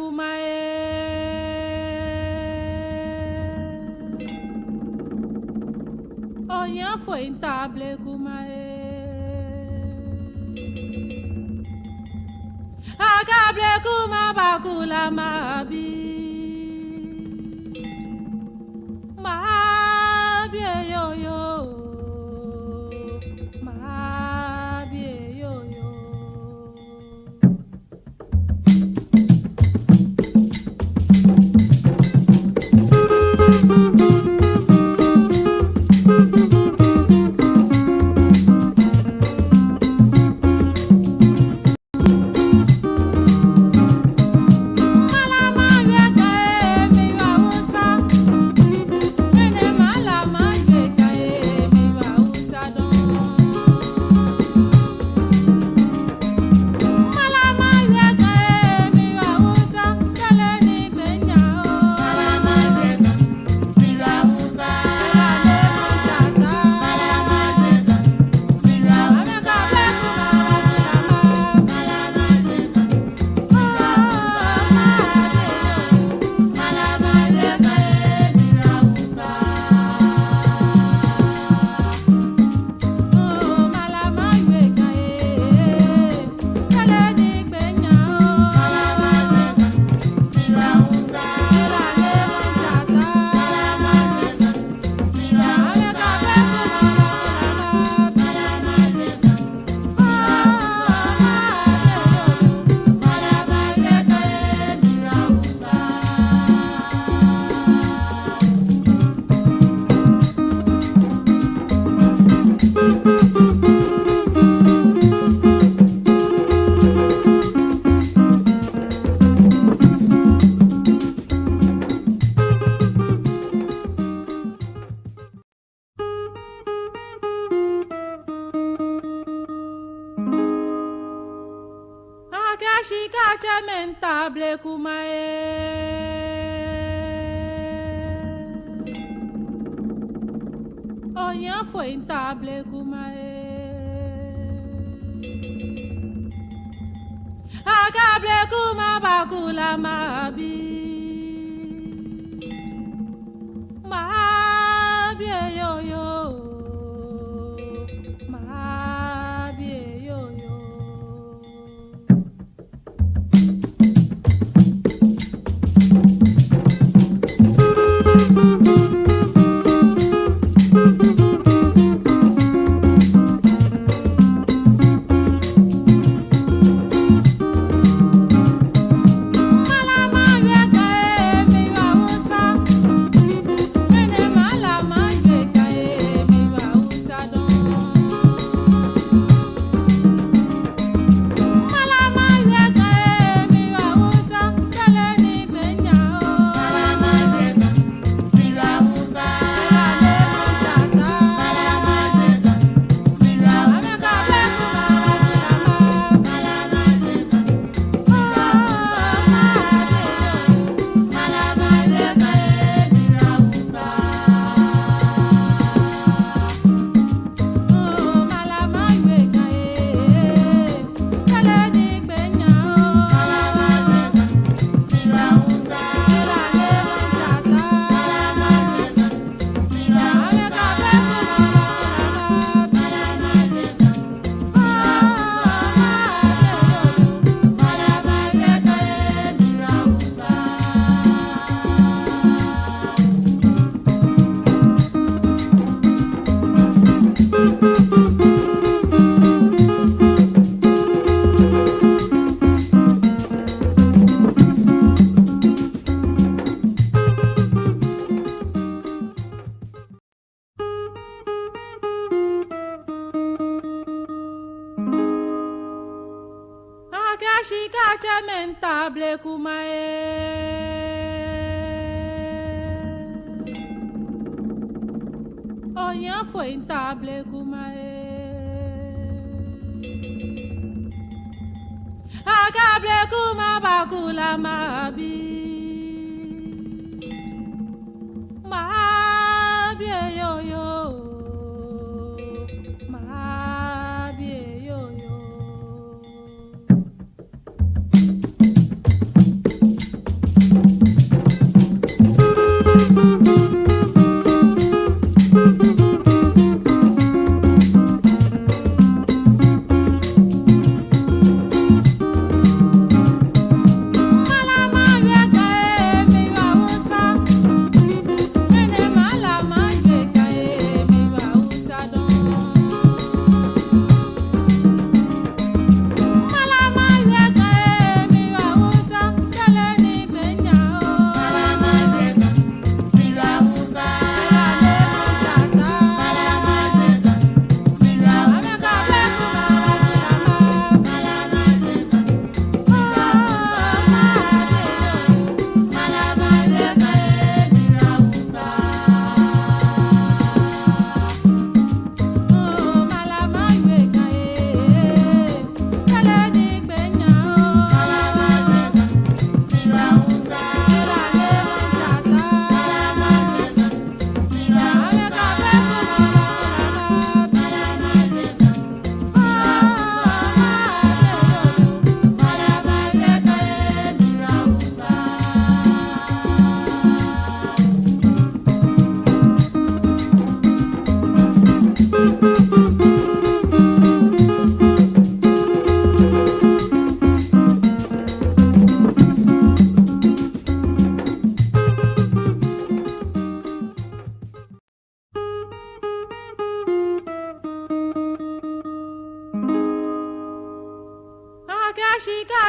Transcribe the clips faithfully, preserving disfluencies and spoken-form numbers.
Kuma ee. Ohiafoi nta ble kuma ee. Aka ble kuma bakula mabi. Mabi eyoyo. Mabi eyoyo. Akɛ shika tsɛmɛi nta ble kuma ee. Ohiafoi nta ble kuma ee. Aka ble kuma bakula mabi. Mabi eyoyo. Mabi eyoyo. Akɛ shika tsɛmɛi nta ble kuma ee. Ohiafoi nta ble kuma ee. Aka ble kuma bakula mabi. Mabi eyoyo. Mabi eyoyo.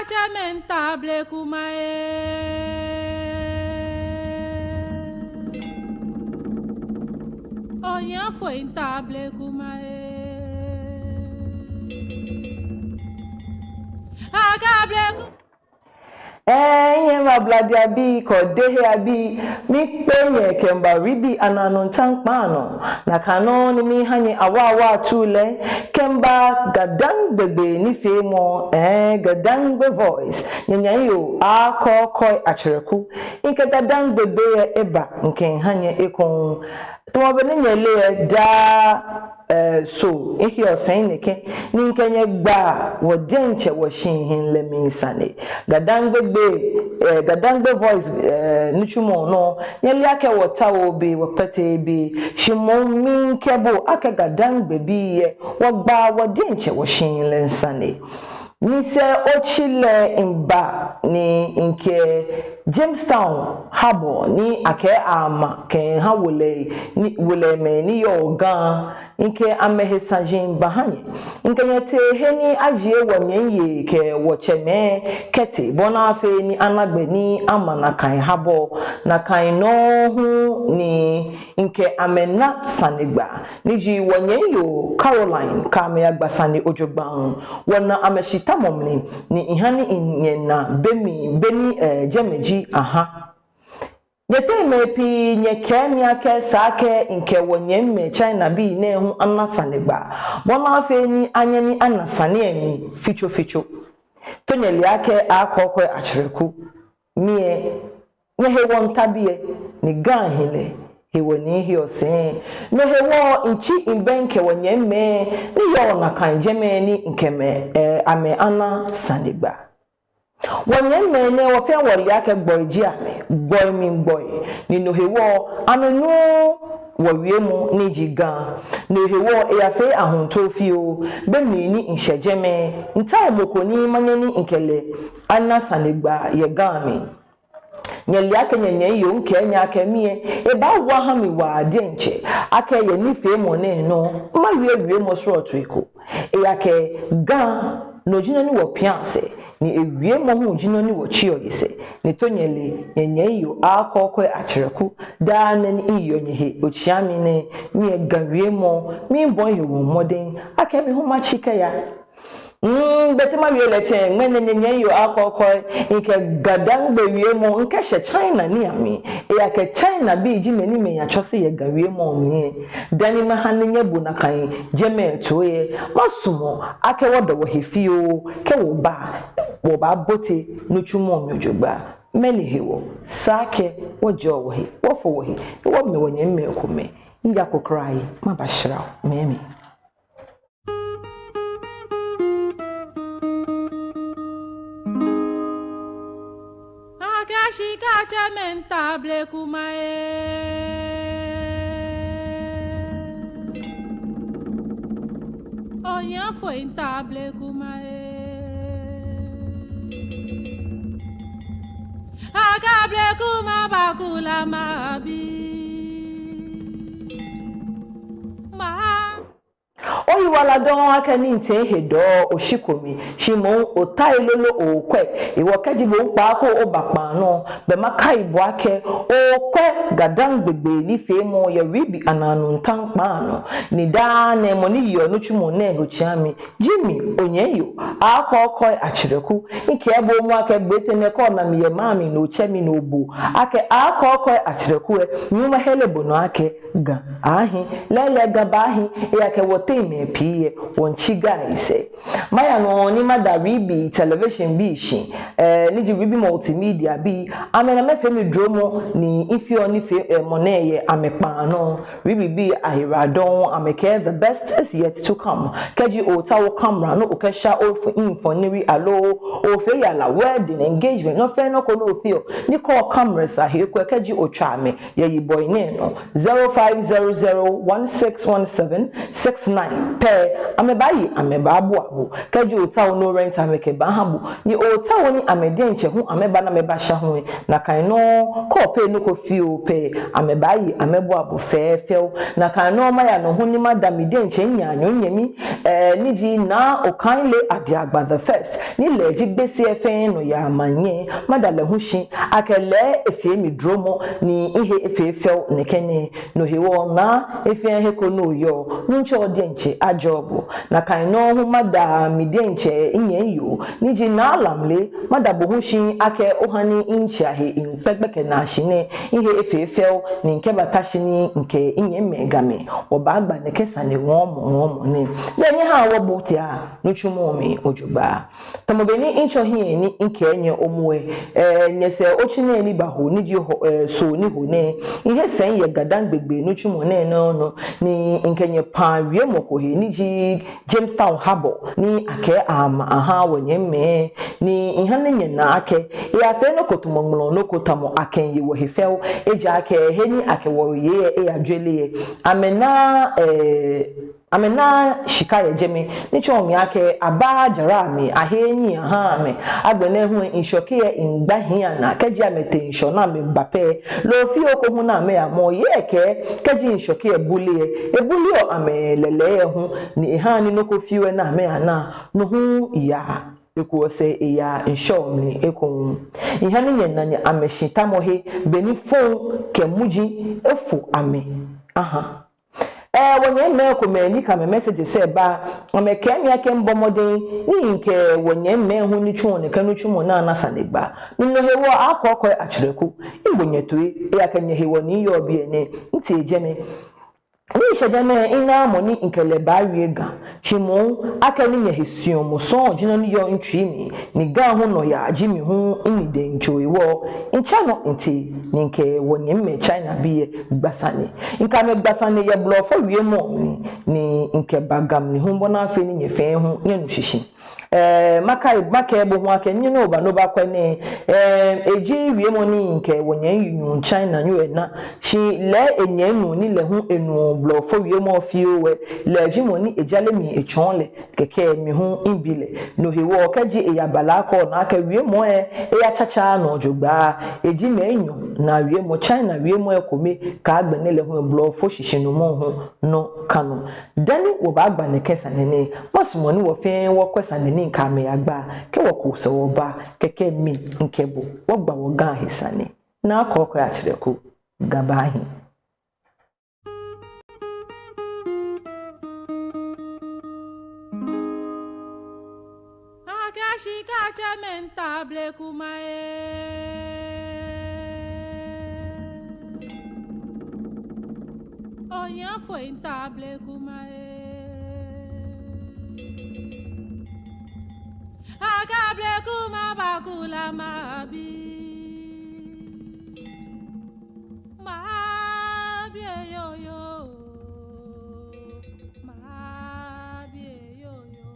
Tsɛmɛi ntable kuma ee. Ohiafoi ntable kuma ee. Akable ku- Ee, nyɛ mabladi abii kɛ odehe abii, miikpee nyɛ kɛmiiba Ribi anaanuntan kpaa nɔ. Nakai nɔŋŋ ni miiha nyɛ awaawaa atuu lɛ, kɛmiiba Ga-Dangme gbɛ nifeemɔ, ee, Ga-Dangme Voice. Nyɛnyɛmi yoo Akɔkɔi Akyerɛku. Mikɛ Ga-Dangme gbɛ lɛ eba mikɛmiiha nyɛ ekoŋŋ. Tamɔ bɔ ni nyɛle lɛ daa, ee, Soo, mihiɛ osɛi nɛkɛ, ni mikɛ nyɛ gbaa wɔ diɛŋtsɛ wɔshihilɛ mli sane. Ga-Dangme gbɛ, ee, Ga-Dangme Voice, ee, nitsumɔ nɔ, nyɛle akɛ wɔtaooo be, wɔkpɛtɛɛɛ be, shi moŋ mikɛɛ bo akɛ Ga-Dangme bii lɛ, wɔgbaa wɔ diɛŋtsɛ wɔshihilɛ sane. Nyɛsɛɛ otsi lɛ miba ni mikɛ Jamestown Harbour ni akɛɛ ama kɛha wolɛi ni, wolɛimɛi ni yɔɔ Ga, mikɛ amɛhe saji miibaha nyɛ. Mikɛ nyɛ tee he ni ajie wɔnyɛmiyei kɛ wɔtsɛmɛi kɛtee bɔ ni afee ni ana gbɛ ni ama nakai harbour, nakai nɔ hu ni mikɛ amɛ na sanegbaa, ni ji wɔnyɛmi yoo Caroline kɛ amɛ yagba sane jogbaŋŋ. Wɔna amɛshi tamɔ mli ni miha ni nyɛna be mli, be ni, ee, jɛmɛ ji aha. Nyɛteŋ mɛi pii nyɛkɛɛ mi akɛ esa akɛ mikɛ wɔnyɛmimɛi China bii nɛɛ hu ana sanegbaa, bɔ ni afee ni anyɛ ni ana sane lɛ mli fitsofitso. Te nyɛle akɛ Akɔkɔi Akyerɛku, mi lɛ, nyɛhewɔ mita biɛ, ni Ga hii lɛ hewɔ ni mihiɛ osɛi. No hewɔ mitsi mibɛŋkɛ wɔnyɛmimɛi ni yɔɔ nakai jɛmɛ ni mikɛ amɛ, ee, amɛ ana sanegbaa. Wɔnyɛmimɛi nɛɛ wɔ fɛɛ wɔle akɛ gbɔi ji amɛ, gbɔi mli gbɔi, ni no hewɔ amɛnuuu wɔwiemɔ ni ji Ga. No hewɔ eyafee ahuntoo fioo, be mli ni mishɛ jɛmɛ, mitaoɔ mɔ ko ni manyɛ ni mikɛ lɛ ana sanegbaa yɛ Ga mli. Nyɛle akɛ nyɛnyɛmi yoo mikɛɛ nyɛ akɛ mi lɛ, ebaawa ha mi waa diɛŋtsɛ akɛ yɛ nifeemɔ nɛɛ nɔ mawie wiemɔ srɔtoi ko. Ejaakɛ Ga, no ji nɔ ni wɔpia sɛɛ, ni ewiemɔ hu ji nɔ ni wɔtsiɔ yɛ sɛɛ. Ni to nyɛle, nyɛnyɛmi yoo Akɔkɔi Akyerɛku, daa nɛɛ ni miyeɔ nyɛhe otsia mli nɛɛ, mi lɛ Ga wiemɔ, miibɔ mihe mɔdɛŋ akɛ mi hu matsi kɛya. Mm, be ni mawie lɛ tɛŋŋ, ŋmɛnɛ nyɛnyɛmi yoo Akɔkɔi, mikɛ Ga-Dangme wiemɔ, mikɛshɛ China nii amli. Ejaakɛ China bii ji mɛi ni amɛyatsɔse yɛ Ga wiemɔ mli lɛ. Dani maha ni nyɛbo nakai jɛmɛ toi lɛ, masumɔ akɛ wɔda wɔhe fioo, kɛ wɔba, wɔbaabote nitsumɔ mli jogbaŋŋ. Mɛni hewɔ? Esa akɛ wɔjɔɔ wɔhe, wɔfɔ wɔhe, ni wɔmɛ wɔnyɛmimɛi komɛi. Miyako kwraa yi, mabashra omɛ. Akɛ shika tsɛmɛi ntable kuma ee. Ohiafoi ntable kuma ee. Akɛ able kuma bakula mabi. Ma. Oyiwaladɔŋŋ akɛ ni mitee he dɔɔ oshiko mi, shi moŋ otai lolo okwɛ. Hewɔ kɛji bo hu kpaako oba kpaa nɔ, belɛ makai bo akɛ okwɛ Ga-Dangme gbɛ nifeemɔ yɛ Ribi anaanuntan kpaa nɔ. Ni daa nɛɛ mɔ ni yeɔ nitsumɔ nɛɛ he otsia mli ji mi, onyɛmi yoo Akɔkɔi Akyerɛku. Mikɛɛ bo momo akɛ gbi etɛ nɛɛ kɛ ona mi yɛ maŋ mli ni otsɛ mi ni obo akɛ Akɔkɔi Akyerɛku lɛ, mihu mahere bo nɔ akɛ Ga ahi, lɛɛlɛŋ Ga baahi, ejaakɛ wɔteŋ mɛi pii lɛ, wɔmiitsi Ga yisɛɛ. Maya nɔ ni mada Ribi Television bii shi, ee, ni ji Ribi Multimedia bii, amɛ ni amɛfee mi dromɔ ni mifeɔ nifeemɔ nɛɛ yɛ amɛkpaa nɔ. Ribi bii ahereɔ dɔŋŋ, amɛkɛɛ the best is yet to come. Kɛji ootao camera ni okɛsha omfoniri aloo ofee yara, wedding, engagement, nɔ fɛɛ nɔ ko ni ofeɔ, ni kɔɔ cameras ahe ko lɛ, kɛji otswa amɛ yɛ yibɔi nɛɛ nɔ, zero five zero zero one six one seven six nine, pɛ, amɛbaaye amɛbaabua bo. Kɛji otaoɔ ni o-rent amɛ kɛbaaha bo, ni otaoɔ ni amɛ diɛŋtsɛ hu amɛba ni amɛbasha hu lɛ, nakai nɔŋŋ, kɛ opay nɔ ko fioo pɛ, amɛbaaye amɛbua bo fɛfɛo. Nakai nɔŋŋ maya nɔ hu ni mada mi diɛŋtsɛ minyɛmi, eh, ni ji Naa Okaile Adiagba the first, ni lɛ ji Gbese fɛɛ nɔyaa manyɛ, mada lɛ hu shi akɛ lɛ efee mi dromɔ ni mihe efee fɛo nɛkɛ nɛɛ. No hewɔ Naa, he fɛɛ he ko ni oyɔɔ, Nuŋtsɔ diɛŋtsɛ ajɔɔ bo. Nakai nɔŋŋ hu mada mi diɛŋtsɛ minyɛmi yoo ni ji Naa Lamle, mada bo hu shi akɛ oha ni mitsɛ ahe mikpɛ gbɛkɛ naashi nɛɛ, mihe efee fɛo ni mikɛbata shi ni mikɛ minyɛmimɛi Gamɛi wɔbaagba nɛkɛ sane ŋɔɔmɔ ŋɔɔmɔ nɛɛ. Lɛ nyɛhaa wɔbotea nitsumɔ mli ojogbaŋŋ. Tamɔ bɔ ni mitsɔ hiɛ ni mikɛɛ nyɛ omɔ lɛ, eh, nyɛsɛɛ otsi nɛɛ ni baho ni ji Hɔ, eh, Soo ni ho nɛɛ, mihe sɛi yɛ GaDangme gbɛ nitsumɔ nɛɛ nɔŋŋ nɔ, ni mikɛ nyɛ paa wiemɔ ko he ni ji Jamestown Harbour ni akɛɛ ama aha wɔnyɛmimɛi, ni miha ni nyɛna akɛ eyafee nɔ ko tamɔ ŋmlɔ nɔ ko tamɔ akɛmiiye wɔhe fɛo, ejaakɛ he ni akɛ wɔ ye lɛ eyajwere lɛ, amɛna, eh, amɛna shika yɛ jɛmɛ, ni tsɔɔ mi akɛ abaajara amɛ, ahe nii aha amɛ. Agbɛnɛ hu lɛ ŋshɔke lɛ migba hiɛ naa, kɛji amɛtee ŋshɔ ni amɛba pɛ, loo fioo ko hu ni amɛyamɔ, yei kɛɛ kɛji ŋshɔke lɛ bule lɛ, ebuleɔ amɛ lɛlɛ lɛ hu, ni ehaa ni nɔ ko fioo ni amɛyana, no hu yaa eko sɛɛ, eyaa ŋshɔ mli ekoŋŋ. Miha ni nyɛna nyɛ amɛshitamɔ he, bɔ ni fon kɛ muji efo amɛ aha. Eh, wɔnyɛmimɛi komɛi ni kɛ amɛ messages lɛ ba, amɛkɛɛ mi akɛ mibɔ mɔdɛŋ ni mikɛ wɔnyɛmimɛi hu ni tsuɔ nɛkɛ nitsumɔ nɛɛ ana sanegbaa. Ni no hewɔ Akɔkɔi Atswɛrɛku, mibo nyɛ toi, ejaakɛ nyɛhewɔ ni miyɔɔ biɛ nɛɛ, mitee jɛmɛ. Ni mishɛ jɛmɛ, minaaa mɔ ni mikɛ lɛ baawie Ga. Shi moŋ, akɛni nyɛhe suɔmɔ sɔŋŋ ji nɔ ni yɔɔ mitsui mli, ni Ga hu nɔyaa ji mi hu minine diɛŋtsɛ hewɔ, mitsɛ nɔ mitee ni mikɛ wɔnyɛmimɛi China bii lɛ gba sane. Mikɛ amɛ gba sane yɛ blɔfo wiemɔ mli, ni mikɛba Ga mli hu bɔ ni afee ni nyɛ fɛɛ hu nyɛnu shishi. Eh, makai, makɛɛ bo hu akɛ nɔ ni oba ni obakwɛ nɛɛ, eh, eji wiemɔ ni mikɛ wɔnyɛmi nuu China nyo lɛ na. Shi lɛ enyɛmi nuu ni lɛ hu enuɔ blɔfo wiemɔ fioo lɛ, lɛ ji mɔ ni ejaje mi etsɔɔ lɛ, kɛkɛ mi hu mibi lɛ. No hewɔ kɛji eyaba lɛ, akɛ ona akɛ wiemɔ lɛ eyatsatsa nɔ jogbaŋŋ. Eji mɛi enyɔ naa wiemɔ, China wiemɔ lɛ ekome, kɛ agbɛnɛ lɛ hu blɔfo shishinumɔ hu nɔ ka nɔ. Dani wɔbaagba nɛkɛ sane nɛɛ, masumɔ ni wɔ fɛɛ wɔkwɛ sane ni mikɛ amɛ yagba, kɛ wɔku sɛɛ wɔba, kɛkɛ mi mikɛ bo wɔgba wɔ Ga he sane. Naa Kɔkɔi Atswɛrɛku, Ga baahi. Akɛ shika tsɛmɛi miitao blema ee. Ohiafoi miitao blema ee. Akɛ blema bakula mabi. Mabi ee yoo yoo. Mabi ee yoo yoo.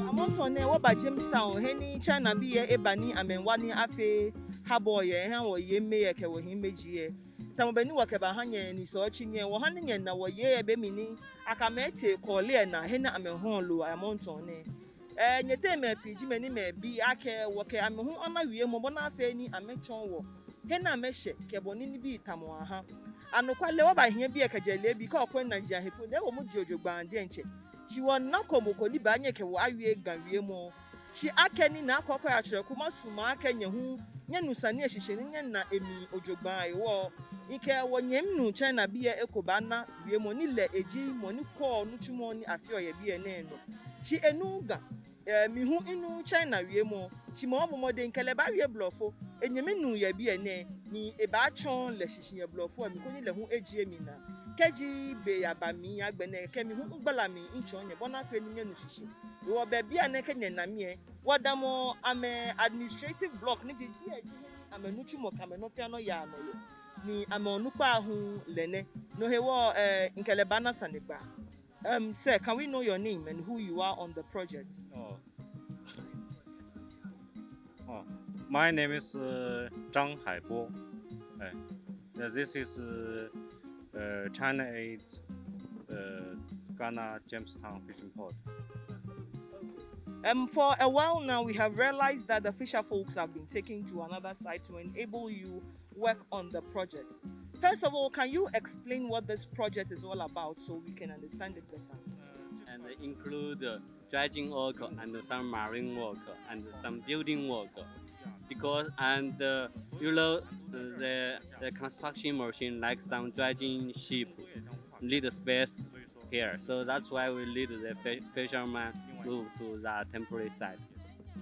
Amrɔ nɛɛ wɔba Jamestown, he ni China bii lɛ eba ni amɛwa ni afee harbour lɛ, eha wɔyei amɛye kɛ wɔhii amɛjie. Tamɔ bɔ ni wɔkɛbaha nyɛ ni sɔɔ tsi nyɛ, wɔha ni nyɛna wɔyei lɛ be mli ni akɛ amɛ tee kɔɔle lɛ naa, he ni amɛhɔɔ loo amrɔ nɛɛ. Eh, nyɛteŋ mɛi pii ji mɛi ni amɛbi akɛ wɔkɛ amɛ hu ana wiemɔ bɔ ni afee ni amɛtsɔɔ wɔ he ni amɛshɛ kɛ bɔ ni nibii tamɔ aha. Anɔkwale, wɔbahiɛ biɛ kɛjɛ leebi, kɛ okwɛ najiaŋ he po, no hewɔ mɔ ji ojogbaŋŋ diɛŋtsɛ. Shi wɔnako mɔ ko ni baanyɛ kɛ wɔ awie Ga wiemɔ. Shi akɛni Naa Kɔkɔi Atswɛrɛku, masumɔ akɛ nyɛ hu nyɛnu sane lɛ shishi ni nyɛna emli ojogbaŋŋ hewɔ, mikɛ wɔnyɛmi nuu China bii lɛ eko baana wiemɔ ni lɛ eji mɔ ni kwɛɔ nitsumɔ ni afeɔ yɛ biɛ nɛɛ nɔ. Shi enuuu Ga, eh, mi hu minuuu China wiemɔ, shi mɔ mɔ bɔ mɔdɛŋ mikɛ lɛ baawie blɔfo. Enyɛmi nuu yɛ biɛ nɛɛ, ni ebaatsɔɔ lɛ shishi yɛ blɔfo lɛ mli koni lɛ hu ejie mi naa. Kɛji be yaba mli agbɛnɛ, kɛ mi hu migbala mli mitsɔɔ nyɛ bɔ ni afee ni nyɛnu shishi. Hewɔ be bianɛ nɛɛ kɛ nyɛna mi lɛ, wɔdamɔ amɛ administrative block ni ji biɛ ni amɛnitsumɔ kɛ amɛnɔ fɛɛ nɔ yaa nɔ yɛ. Ni amɛ onukpa hu lɛ nɛ. No hewɔ, eh, mikɛ lɛ baana sanegbaa. Um, sir, can we know your name and who you are on the project? Oh. Oh. My name is uh, Zhang Haibo. Uh, this is uh, uh, China Aid uh, Ghana Jamestown Fishing Port. Um, for a while now, we have realized that the fisher folks have been taken to another site to enable you work on the project. First of all, can you explain what this project is all about so we can understand it better? And include uh, dredging work and some marine work and some building work. Because and uh, you know uh, the the construction machine like some dredging ship need space here, so that's why we need the fi- fisherman move to the temporary site.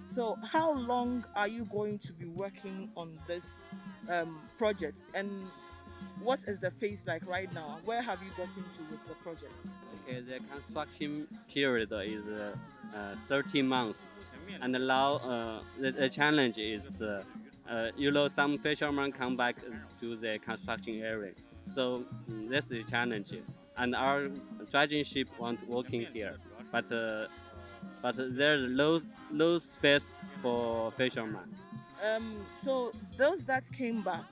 So, how long are you going to be working on this um, project, and what is the phase like right now? Where have you gotten to with the project? Okay, the construction period is uh, uh, thirty months, and now uh, the, the challenge is uh, uh, you know some fishermen come back to the construction area, so mm, that's the challenge. And our dredging ship want working here, but uh, but there's low low space for fishermen. Um, so those that came back,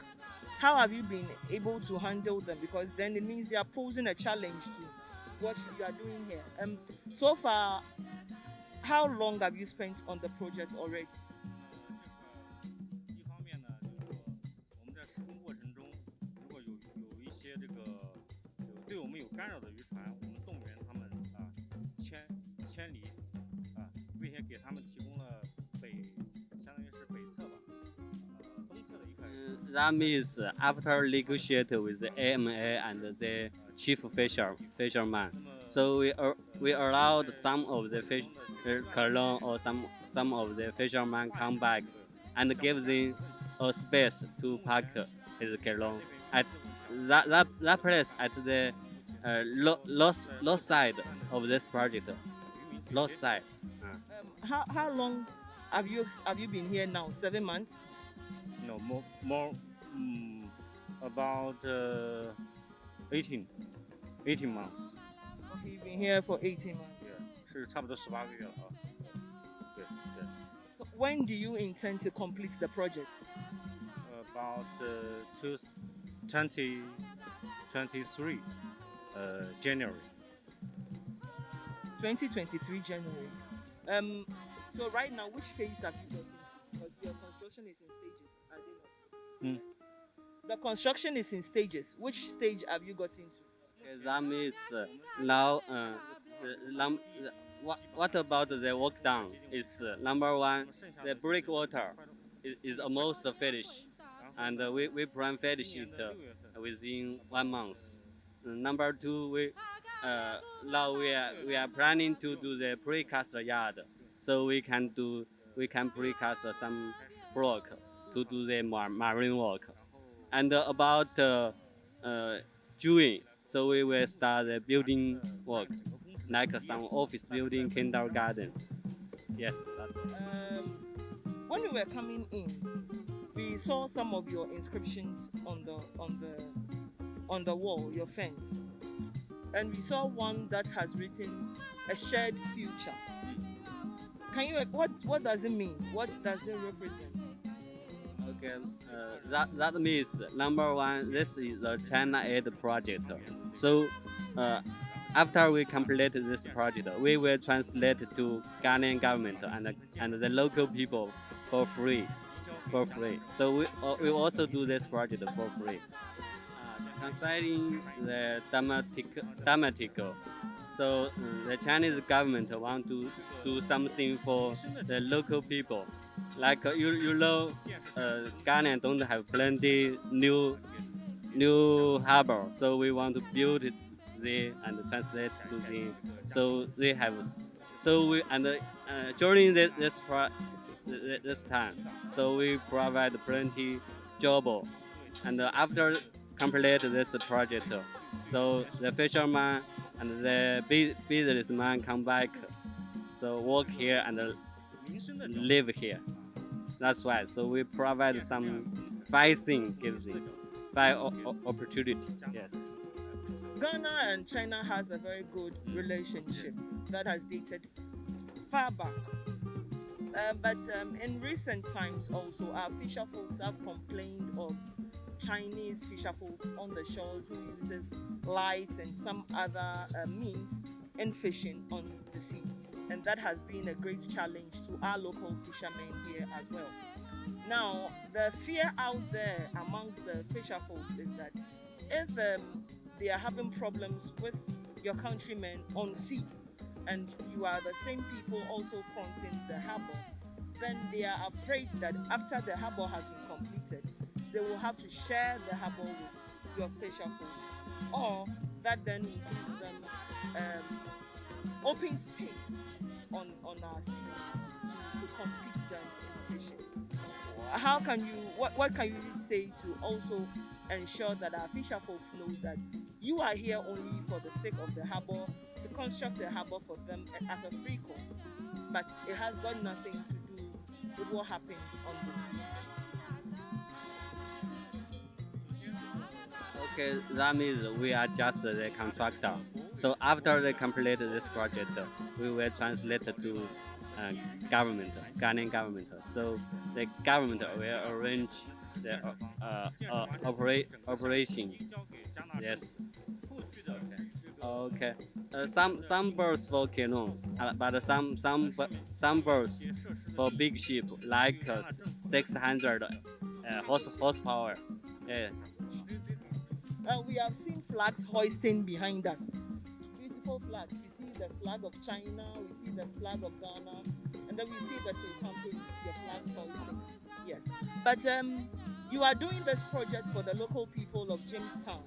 how have you been able to handle them? Because then it means they are posing a challenge to what you are doing here. Um, so far, how long have you spent on the project already? 一方面呢，就是说我们在施工过程中，如果有有一些这个有对我们有干扰的渔船，我们动员他们啊迁迁离啊，并且给他们提供了北，相当于是北侧吧，呃，东侧的一块。 Uh, that means uh, after negotiate with the A M A and the chief fisher fisherman, so we uh, we allowed some of the fish uh, Kelong or some some of the fishermen come back and give them a space to park his Kelong at that that, that place at the uh, lo- lost lost side of this project, lost side. Um, how, how long have you have you been here now? Seven months. No, more more um, about uh, eighteen, eighteen months. Okay, you've been here for eighteen months. Yeah, 是差不多十八个月了啊。对对。 So when do you intend to complete the project? About uh, two, twenty twenty-three uh, January. twenty twenty-three January. Um, so right now, which phase have you got into? Because your construction is in stages, are they not? The construction is in stages. Which stage have you got into? Okay, that means uh, now, uh, the, num- the, what, what about the work done? It's uh, number one, the breakwater is, is almost finished, and uh, we, we plan finish it uh, within one month. Number two, we uh, now we are, we are planning to do the precast yard, so we can do we can precast some block to do the mar- marine work. And uh, about uh, uh, June, so we will start the building work, like some office building, kindergarten. Yes. That's Um, when we were coming in, we saw some of your inscriptions on the on the on the wall, your fence, and we saw one that has written "A shared future." Can you what what does it mean? What does it represent? Okay, uh, that, that means number one, this is the China Aid project. So uh, after we complete this project, we will translate to Ghanaian government and, and the local people for free. For free. So we, uh, we also do this project for free. Uh, concerning the thematic, thematic, so mm, the Chinese government want to do something for the local people. Like uh, you, you know, uh, Ghana don't have plenty new new harbor, so we want to build it there and translate to them. So they have, so we and uh, during this this, pro, this time, so we provide plenty job, and uh, after complete this project, so the fisherman and the bu- businessman come back, so work here and uh, live here. That's why. So we provide some five things, give them five o- o- opportunity. Yes. Ghana and China has a very good relationship that has dated far back. Uh, but um, in recent times also, our fisher folks have complained of Chinese fisher folks on the shores who uses lights and some other uh, means in fishing on the sea. And that has been a great challenge to our local fishermen here as well. Now, the fear out there amongst the fisher folks is that if um, they are having problems with your countrymen on sea, and you are the same people also fronting the harbor, then they are afraid that after the harbor has been completed, they will have to share the harbor with your fisher folks, or that then will give them um, open space on, on our sea to compete them in fishing. How can you, what, what can you really say to also ensure that our fisher folks know that you are here only for the sake of the harbor, to construct a harbor for them at a free cost, but it has got nothing to do with what happens on the sea? Okay, that means we are just the contractor. So after they complete this project, we will translate to uh, government, Ghanaian government. So the government will arrange the uh, uh, uh, opera- operation. Yes. Okay. Uh, some some boats for canoes, uh, but some some some boats for big ship like uh, six hundred uh, horse horsepower. Yeah. Uh, we have seen flags hoisting behind us. Beautiful flags. We see the flag of China, we see the flag of Ghana, and then we see the Tilkampe, we see a flag hoisting. Yes. But um, you are doing this project for the local people of Jamestown.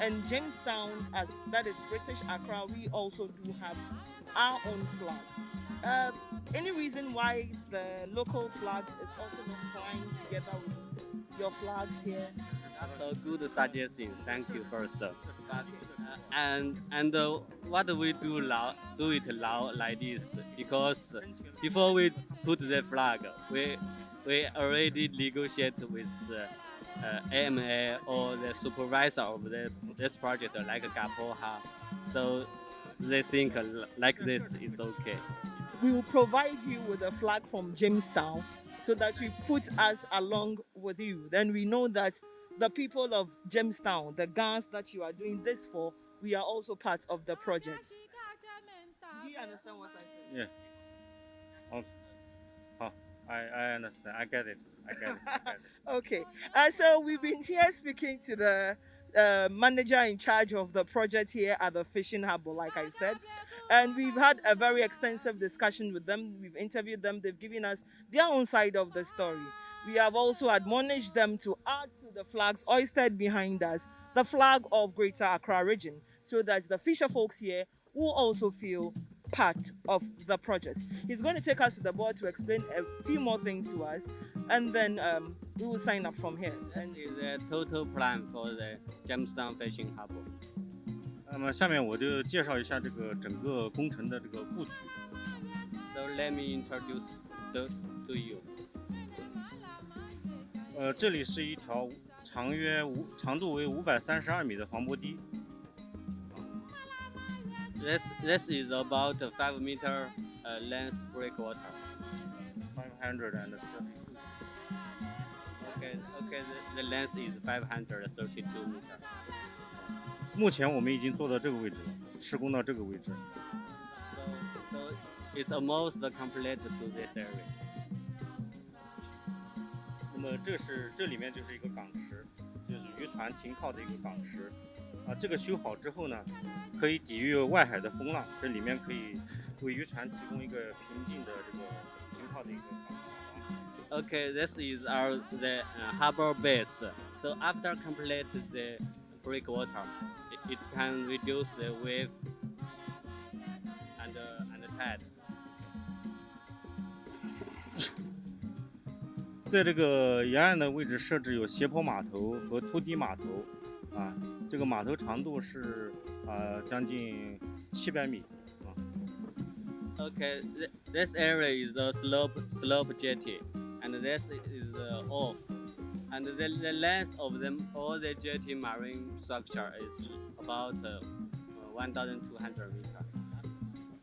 And Jamestown, as that is British Accra, we also do have our own flag. Uh, any reason why the local flag is also not flying together with your flags here? That's a good suggestion. Thank you first. Uh, and and uh, what do we do now? Do it now like this because before we put the flag, we we already negotiate with uh, uh, A M A or the supervisor of the, this project, like Gapoha. So they think uh, like this is okay. We will provide you with a flag from Jamestown so that we put us along with you. Then we know that the people of Jamestown, the Gans that you are doing this for, we are also part of the project. Do you understand what I said? Yeah. Oh, oh I, I understand. I get it. I get it. I get it. Okay. Uh, so we've been here speaking to the uh, manager in charge of the project here at the fishing harbor, like I said. And we've had a very extensive discussion with them. We've interviewed them. They've given us their own side of the story. We have also admonished them to add to the flags hoisted behind us, the flag of Greater Accra region, so that the fisher folks here will also feel part of the project. He's going to take us to the board to explain a few more things to us, and then um, we will sign up from here. And is the total plan for the Jamestown Fishing Harbor. 那么下面我就介绍一下这个整个工程的这个布局。 So let me introduce to, to you. 呃，这里是一条长约五长度为五百三十二米的防波堤。 This this is about five meter uh, length breakwater. Five hundred and thirty. Okay, okay, the, the length is five hundred thirty-two meter. 目前我们已经做到这个位置了，施工到这个位置。 So, so it's almost complete to this area. 那么这是这里面就是一个港池，就是渔船停靠的一个港池。啊，这个修好之后呢，可以抵御外海的风浪，这里面可以为渔船提供一个平静的这个停靠的一个港湾。 Okay, this is our the uh, harbor base. So after complete the breakwater, it, it can reduce the wave and uh, and the tide. 在这个沿岸的位置设置有斜坡码头和凸堤码头，啊，这个码头长度是啊将近七百米。 Okay, th- this area is the slope slope jetty, and this is the off, and the, the length of them all the jetty marine structure is about uh, one thousand two hundred meter.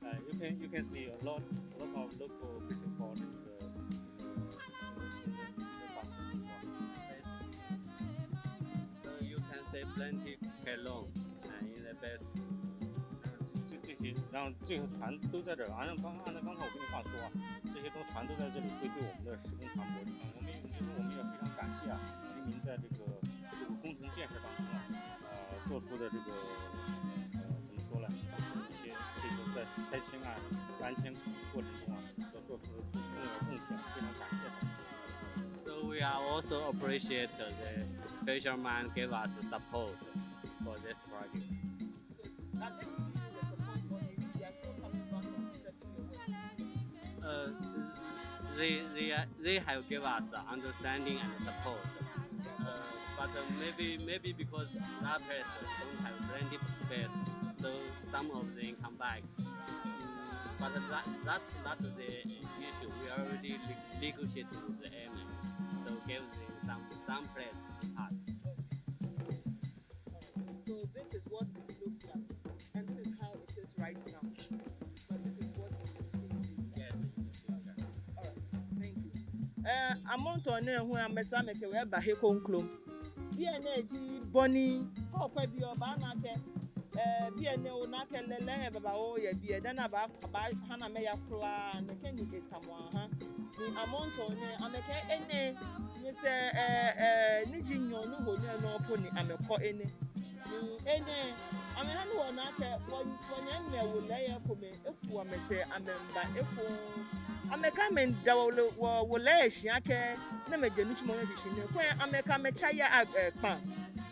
Uh, you can you can see a lot a lot of local fishing boats in the plenty kelong, uh, in the basin. 这这些，然后这些船都在这儿，按照刚按照刚才我跟你话说啊，这些都船都在这里，会对我们的施工船舶影响。我们也我们也我们也非常感谢啊，居民在这个这个工程建设当中啊，呃，做出的这个呃怎么说呢，一些这个在拆迁啊、搬迁过程中啊所做出的重要贡献，非常感谢他们。So we are also appreciate the fisherman gave us support for this project. Uh, they, they, are, they have give us, uh, understanding and support. Uh, but, uh, maybe, maybe because that place don't have plenty space, so some of them come back. Mm, but that, that's not the issue. We already re- negotiate with the airmen, so give them some, some place to park. So this is what it looks like, and this is how it is right now. But this is what it will be. Yes. All right. Thank you. Eh, amrɔ nɛɛ hu amɛsaa amɛkɛ wɔ aba he kroko. Biɛ nɛɛ ji bɔ ni, okwɛ biɛ obaana akɛ, eh, biɛ nɛɛ ona akɛ lɛlɛ yɛ babaoo yɛ biɛ, dani aba, abahã ni amɛya kwraa, nɛkɛ ni etamɔ ahã. Ni amrɔ nɛɛ, amɛkɛɛ enɛ, nyɛsɛɛ, eh, eh, ni ji nyɔɔŋ ni ho nɛɛ nɔ po ni amɛkɔ enɛ. Ni enɛ, amɛhã ni wɔna akɛ, wɔ, wɔnyɛmimɛi wolɛi komɛi eku amɛsɛɛ amɛmiiba ekoŋŋ. Amɛkɛɛ amɛmiida wɔ, wɔ, wolɛi lɛ shi akɛ, ni amɛje nitsumɔ nɛɛ shishi nɛɛ. Kwɛ, amɛkɛ amɛtsa ya, eh, kpã.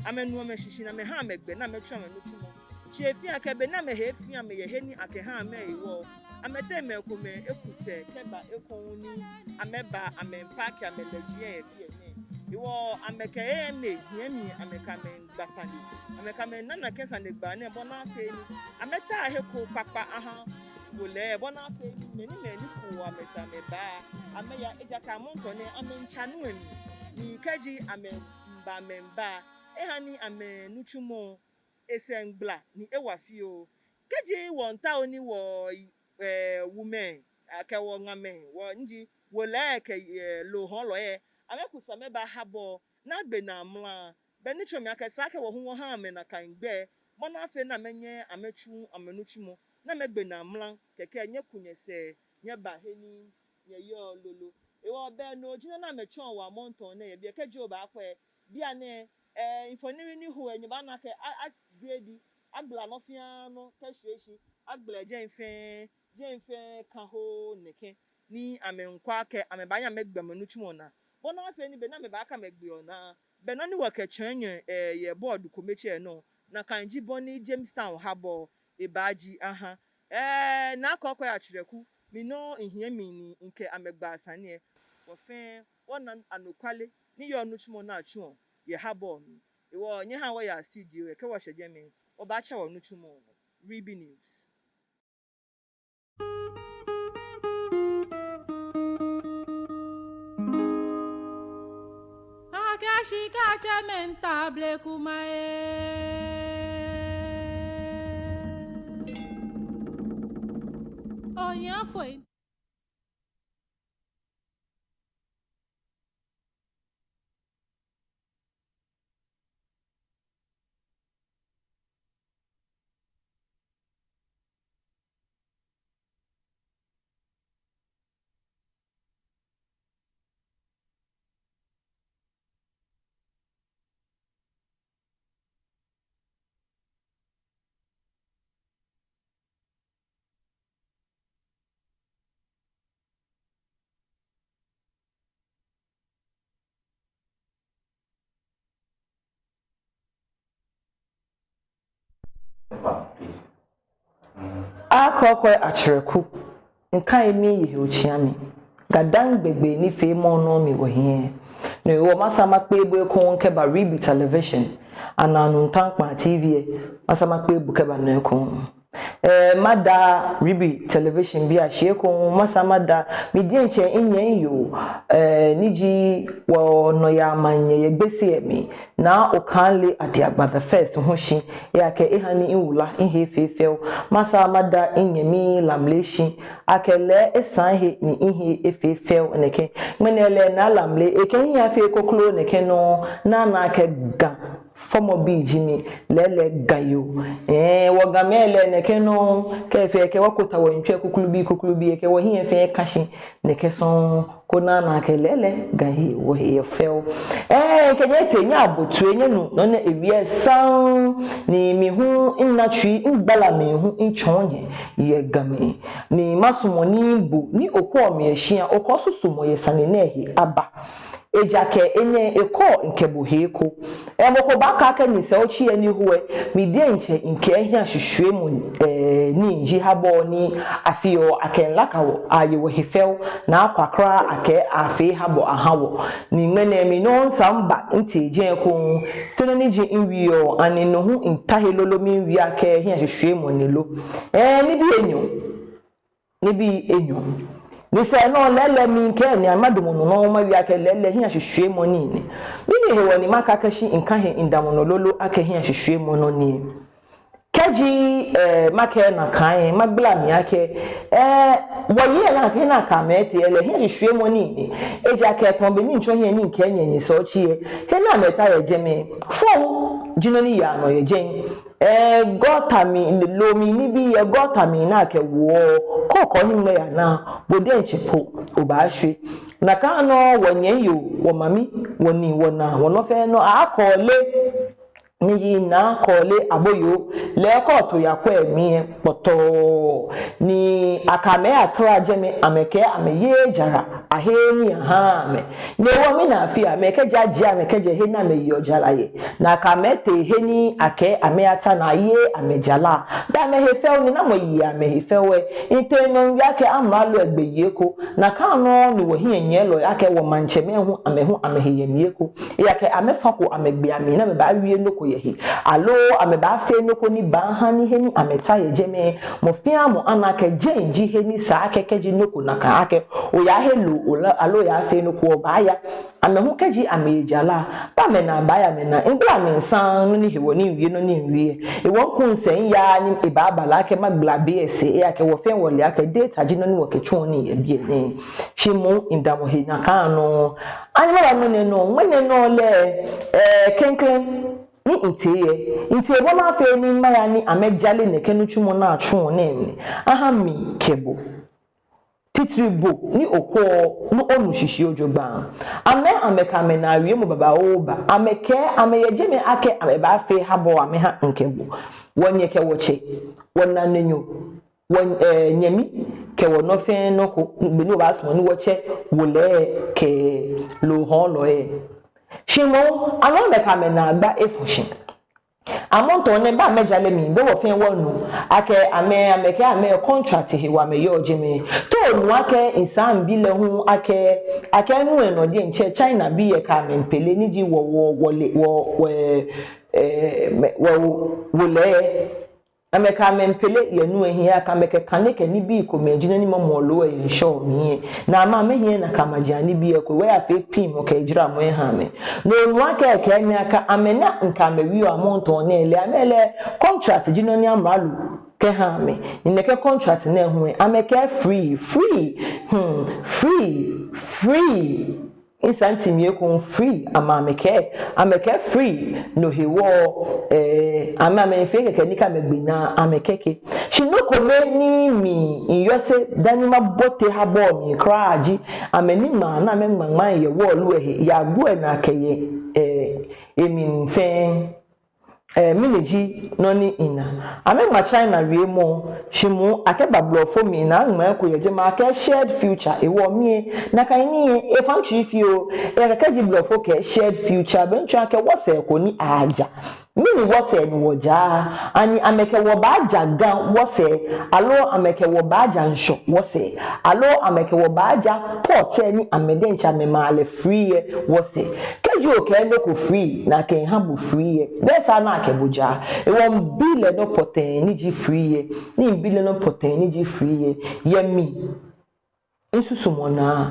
Amɛnu amɛshishi ni amɛhã amɛgbɛ ni amɛtsu amɛnitsumɔ. Shi efeɔ akɛ be ni amɛhe efeɔ amɛ yɛ he ni akɛhã amɛ hewɔ, amɛteŋ mɛi komɛi eku sɛɛ kɛba ekoŋŋ ni amɛba amɛmiipark amɛlɛji yɛ biɛ nɛɛ. Hewɔ amɛkɛ airmen hiɛ mli amɛkɛ amɛmiigba sane. Amɛkɛ amɛmiina akɛ sanegbaa nɛɛ bɔ ni afee ni amɛta he ko kpakpa ahã wolɛi, bɔ ni afee ni mɛi ni mɛi ni ku amɛsɛɛ amɛba amɛya, ejaakɛ amrɔ nɛɛ amɛmiitsa nu mli. Ni kɛji amɛmiiba amɛmiiba, ehã ni amɛnitsumɔ esɛɛ miigbala ni ewa fioo. Kɛji wɔmiitao ni wɔ, eh, women, akɛ wɔŋamɛi, wɔ ni ji wolɛi kɛ, eh, loo hɔɔlɔi lɛ, amɛku sɛɛ amɛba harbour ni agbe naa mra. Bɛ ni tsɔɔ mi akɛ esa akɛ wɔ hu wɔhã amɛ nakai gbɛ, bɔ ni afee ni amɛnyɛ amɛtsu amɛnitsumɔ, ni amɛgbe naa mra, kɛkɛ nyɛku nyɛsɛɛ nyɛba he ni nyɛyɔɔ lolo. Hewɔ bɛ no ji nɔ ni amɛtsɔɔ wɔ amrɔ nɛɛ yɛ biɛ. Kɛji obaakwɛ biɛ nɛɛ, eh, mfoniri ni ho lɛ nyɛbaana akɛ a, a grade, agbala nɔ fɛɛ nɔ kɛshwie shi, agbala jɛmɛ fɛɛ, jɛmɛ fɛɛ kã hu nɛkɛ. Ni amɛmiikwɛ akɛ amɛbaanyɛ amɛgbe amɛnitsumɔ naa. Bɔ ni afee ni be ni amɛbaakɛ amɛgbeɔ naa, bɛ nɔ ni wɔkɛtsɔɔ nyɛ, eh, yɛ board kome tsɛ nɔ, nakai ji bɔ ni Jamestown Harbour ebaaji ahã. Eh, Naa Kɔkɔi Akyerɛku, mi nɔŋŋ mihiɛ mli ni mikɛ amɛ gba sane lɛ. Wɔ fɛɛ wɔna anɔkwale ni yɔɔ nitsumɔ ni atsuɔ yɛ harbour mli. Hewɔ nyɛhãa wɔya studio lɛ, kɛ wɔshɛ jɛmɛ, wɔbaatsa wɔnitsumɔ. Ribi News. Akɛ shika tsɛmɛi miitao blema ee. Ohiafoi. Akɔkɔi Akyerɛku, mikai mi yɛ he otsiami. GaDangme gbɛ nifeemɔ nɔ mli wɔhiɛ. No hewɔ masaa makpee bo ekoŋŋ kɛba Ribi Television, Ananu Ntaŋkpaa T V lɛ, masaa makpee bo kɛba nɔ ekoŋŋ. Eh, mada Ribi Television bii ashi ekoŋŋ, masaa mada mi diɛŋtsɛ minyɛmi yoo, eh, ni ji wɔnɔyaa manyɛ yɛ Gbese lɛ mli, Naa Okaile Adiagba the first hu shi, ejaakɛ ehã ni miwula mihe fee fɛo. Masaa mada minyɛmi Lamle shi, akɛ lɛ esaa ehe ni mihe efee fɛo nɛkɛ. Ŋmɛnɛ lɛ Naa Lamle, ekɛ mihiɛ afee kokloo nɛkɛ nɔŋŋ, ni ana akɛ Ga fɔmɔbi ji mi, lɛɛlɛŋ Ga yoo. Ɛɛ, wɔ Gamɛi lɛ nɛkɛ nɔŋŋ, kɛ efee akɛ wɔkota wɔyitsɔi kukulubii kukulubii, kɛ wɔhiɛ fɛɛ ka shi nɛkɛ sɔŋŋ, koni ana akɛ lɛɛlɛŋ Ga yoo, wɔhe yɛ fɛo. Ɛɛ, kɛ nyɛtee nyɛyabo toi nyɛnu nɔ ni ewie saŋŋ, ni mi hu mina tsui migbala mli hu mitsɔɔ nyɛ yɛ Ga mli. Ni masumɔ ni bo ni okwɛɔ mi yɛ shia, okɛ osusumɔ yɛ sane nɛɛ he aba. Ejaakɛ enɛ ekɔɔ mikɛ bo he eko. Ɛɛ, mɔ ko baakɛɛ akɛ nyɛsɛɛ otsi yɛ ni ho ɛ, mi diɛŋtsɛ mikɛ hiɛshishwiemɔ, ɛɛ, ni ji habɔɔ ni afeɔ akɛ milakaa wɔ, aye wɔhe fɛo, ni akwa kwraa akɛ afee habɔ aha wɔ. Ni ŋmɛnɛ mi nɔŋŋ esa miba mitee jɛi ekoŋŋ, te nɔ ni ji miwieɔ, ani no hu mita he lolo miwie akɛ hiɛshishwiemɔ ni lo? Ɛɛ, nibii enyɔ. Nibii enyɔ. Ni sɛɛ nɔ lɛɛlɛŋ mikɛɛ ni madamɔ nɔ nɔŋŋ mawie akɛ lɛɛlɛŋ hiɛshishwiemɔ nii ni. Mɛni hewɔ ni makakɛɛ shi mikaha he midamɔ nɔ lolo akɛ hiɛshishwiemɔ nɔ ni? Kɛji, ɛɛ, makɛɛ nakai, magbala mli akɛ, ɛɛ, wɔyei lɛ, he ni akɛ amɛ tee lɛ hiɛshishwiemɔ nii ni. Ejaakɛ tamɔ bɔ ni mitsɔ hiɛ ni mikɛɛ nyɛ nyɛsɛɛ otsi ɛ, he ni amɛta yɛ jɛmɛ, fɔŋ ji nɔ ni yaa nɔ yɛ jɛi. Ɛɛ, gɔta mli, loo mli nibii yɛ, gɔta mli ni akɛwoɔ, kɔkɔ ni mɛi yaa naa, bo diɛŋtsɛ po obaashwie. Nakai nɔŋŋ wɔnyɛmi yoo, wɔmami, wɔnii, wɔnaa, wɔnɔ fɛɛ nɔ akɔle. Ni ji naa kɔle aboyoo, lɛ kɔɔ to yakwɛ mli ɛ kpɔtɔɔ. Ni akɛ amɛ yatara jɛmɛ, amɛkɛɛ amɛyeee jara, aheee nii ahaaa amɛ. Ni hewɔ mina fee amɛ kɛjɛ, ajie amɛ kɛjɛ he ni amɛyeɔ jara yɛ. Ni akɛ amɛ tee he ni akɛɛ amɛyata ni ayeee amɛ jara. Bɛ amɛhe fɛo ni namɔ yeɔ amɛhe fɛo ɛ? Mitee nɔ miwie akɛ amralo ɛ gbeyei eko. Nakai nɔŋŋ ni wɔhiɛnyiɛlɔi akɛ wɔmaŋtsɛmɛi hu amɛ hu amɛhe yɛ mli eko. Ejaakɛ amɛfako amɛgbee amli ni amɛbaawie nɔ ko yɛ he. Aloo amɛbaafee nɔ ko ni baaha ni he ni amɛta yɛ jɛmɛ, mɔ fɛɛ mɔ ana akɛ jɛi ji he ni sa akɛ kɛji nɔ ko nakai akɛ oya he loo ola, aloo oya fee nɔ ko obaaya. Amɛ hu kɛji amɛye jara, bɛ amɛnaa baaya amɛnaa. Migbala mli saŋŋ nɔ ni hewɔ ni miwie nɔ ni miwie. Hewɔ miku misɛɛ miyaaa ni ebaaba lɛ akɛ magbala be ɛ sɛɛ, ejaakɛ wɔ fɛɛ wɔle akɛ data ji nɔ ni wɔkɛtsuɔ nii yɛ biɛ nɛɛ. Shi moŋ midamɔ he nakai nɔŋŋ. Ani maba ŋmɛnɛ nɔ, ŋmɛnɛ nɔ lɛ, ɛɛ, klɛŋklɛŋ ni mitee ɛ, mitee bɔ ni afee ni maya ni amɛjale nɛkɛ nitsumɔ ni atsuɔ nɛɛ mli aha mi kɛ bo. Titri bo ni okwɛɔ ni onu shishi jogbaŋŋ. Amɛ, amɛkɛ amɛnaa wiemɔ babaoo ba. Amɛkɛɛ amɛyɛ jɛmɛ akɛ amɛbaafee habɔɔ amɛha mikɛ bo. Wɔnyɛ kɛ wɔtsɛ, wɔnaanyo, wɔ, ɛɛ, nyɛmi kɛ wɔnɔ fɛɛ nɔ ko, be ni obaasumɔ ni wɔtsɛ wolɛi kɛ loo hɔɔlɔi ɛ. Shi moŋ, amɛ, amɛkɛ amɛnaagba efɔ shi. Amrɔ nɛɛ, bɛ amɛjale mli, bɛ wɔ fɛɛ wɔnu akɛ amɛ, amɛkɛɛ amɛ contract hewɔ amɛyɔɔ jɛmɛ. Te onu akɛ misaa mibi lɛ hu akɛ, akɛ nu ɛ nɔ diɛŋtsɛ China bii ɛ kɛ amɛ miipele ni ji wɔ, wɔ, wɔle, wɔ, wɔ, ɛɛ, mɛ, wɔ, wolɛi. Amɛkɛ amɛ miipele yɛ nu ɛ hiɛ, akɛ amɛkɛ kane kɛ nibii komɛi ji nɔ ni mamɔ loo ɛ yɛ ŋshɔ mli ɛ. Ni amɛ, amɛhiɛ nakai maji anibii ɛ ko, wɔyafee piŋmɔ kɛ jaramɔ eha amɛ. Ni onu akɛ ekɛɛ mi akɛ amɛ ni mikɛ amɛ wieɔ amrɔ nɛɛ lɛ, amɛ lɛ contract ji nɔ ni amralo kɛha amɛ. Ni nɛkɛ contract nɛɛ hu ɛ, amɛkɛɛ free, free, hmm, free, free. Misaa mitee mli ekoŋŋ, free, amɛ, amɛkɛɛ, amɛkɛɛ free, no hewɔ, ɛɛ, amɛ, amɛmiifee kɛkɛ ni kɛ amɛgbe naa amɛkɛke. Shi nɔ kome ni mi, miyɔse dani mabote habɔɔ mli kwraa ji, amɛ niŋmaa ni amɛŋmaŋma yɛ wall ɛ he, yɛ agbo ɛ naa kɛyɛ, ɛɛ, emli fɛɛ. Ɛɛ, mɛni ji nɔ ni mina? Amɛŋma China wiemɔ, shi moŋ akɛba Blɔfo mli ni aŋma eko yɛ jɛmɛ akɛ shared future, hewɔ mi ɛ, nakai nii ɛ, efa mitsui fioo, ejaakɛ kɛji Blɔfo kɛɛ shared future, bɛ miitsɔɔ akɛ wɔsɛɛ ko ni aja. Mɛni wɔsɛɛ ni wɔja? Ani amɛkɛɛ wɔbaaja Ga wɔsɛɛ, aloo amɛkɛɛ wɔbaaja ŋshɔ wɔsɛɛ, aloo amɛkɛɛ wɔbaaja port ɛ ni amɛ diɛŋtsɛ amɛmaa lɛ free ɛ wɔsɛɛ? Kɛji okɛɛ nɔ ko free, ni akɛha bo free ɛ, bɛ esa ni akɛ bo ja. Hewɔ mibi lɛ nɔ pɔtɛɛ ni ji free ɛ, ni mibi lɛ nɔ pɔtɛɛ ni ji free ɛ, yɛ mi, misusumɔ naa,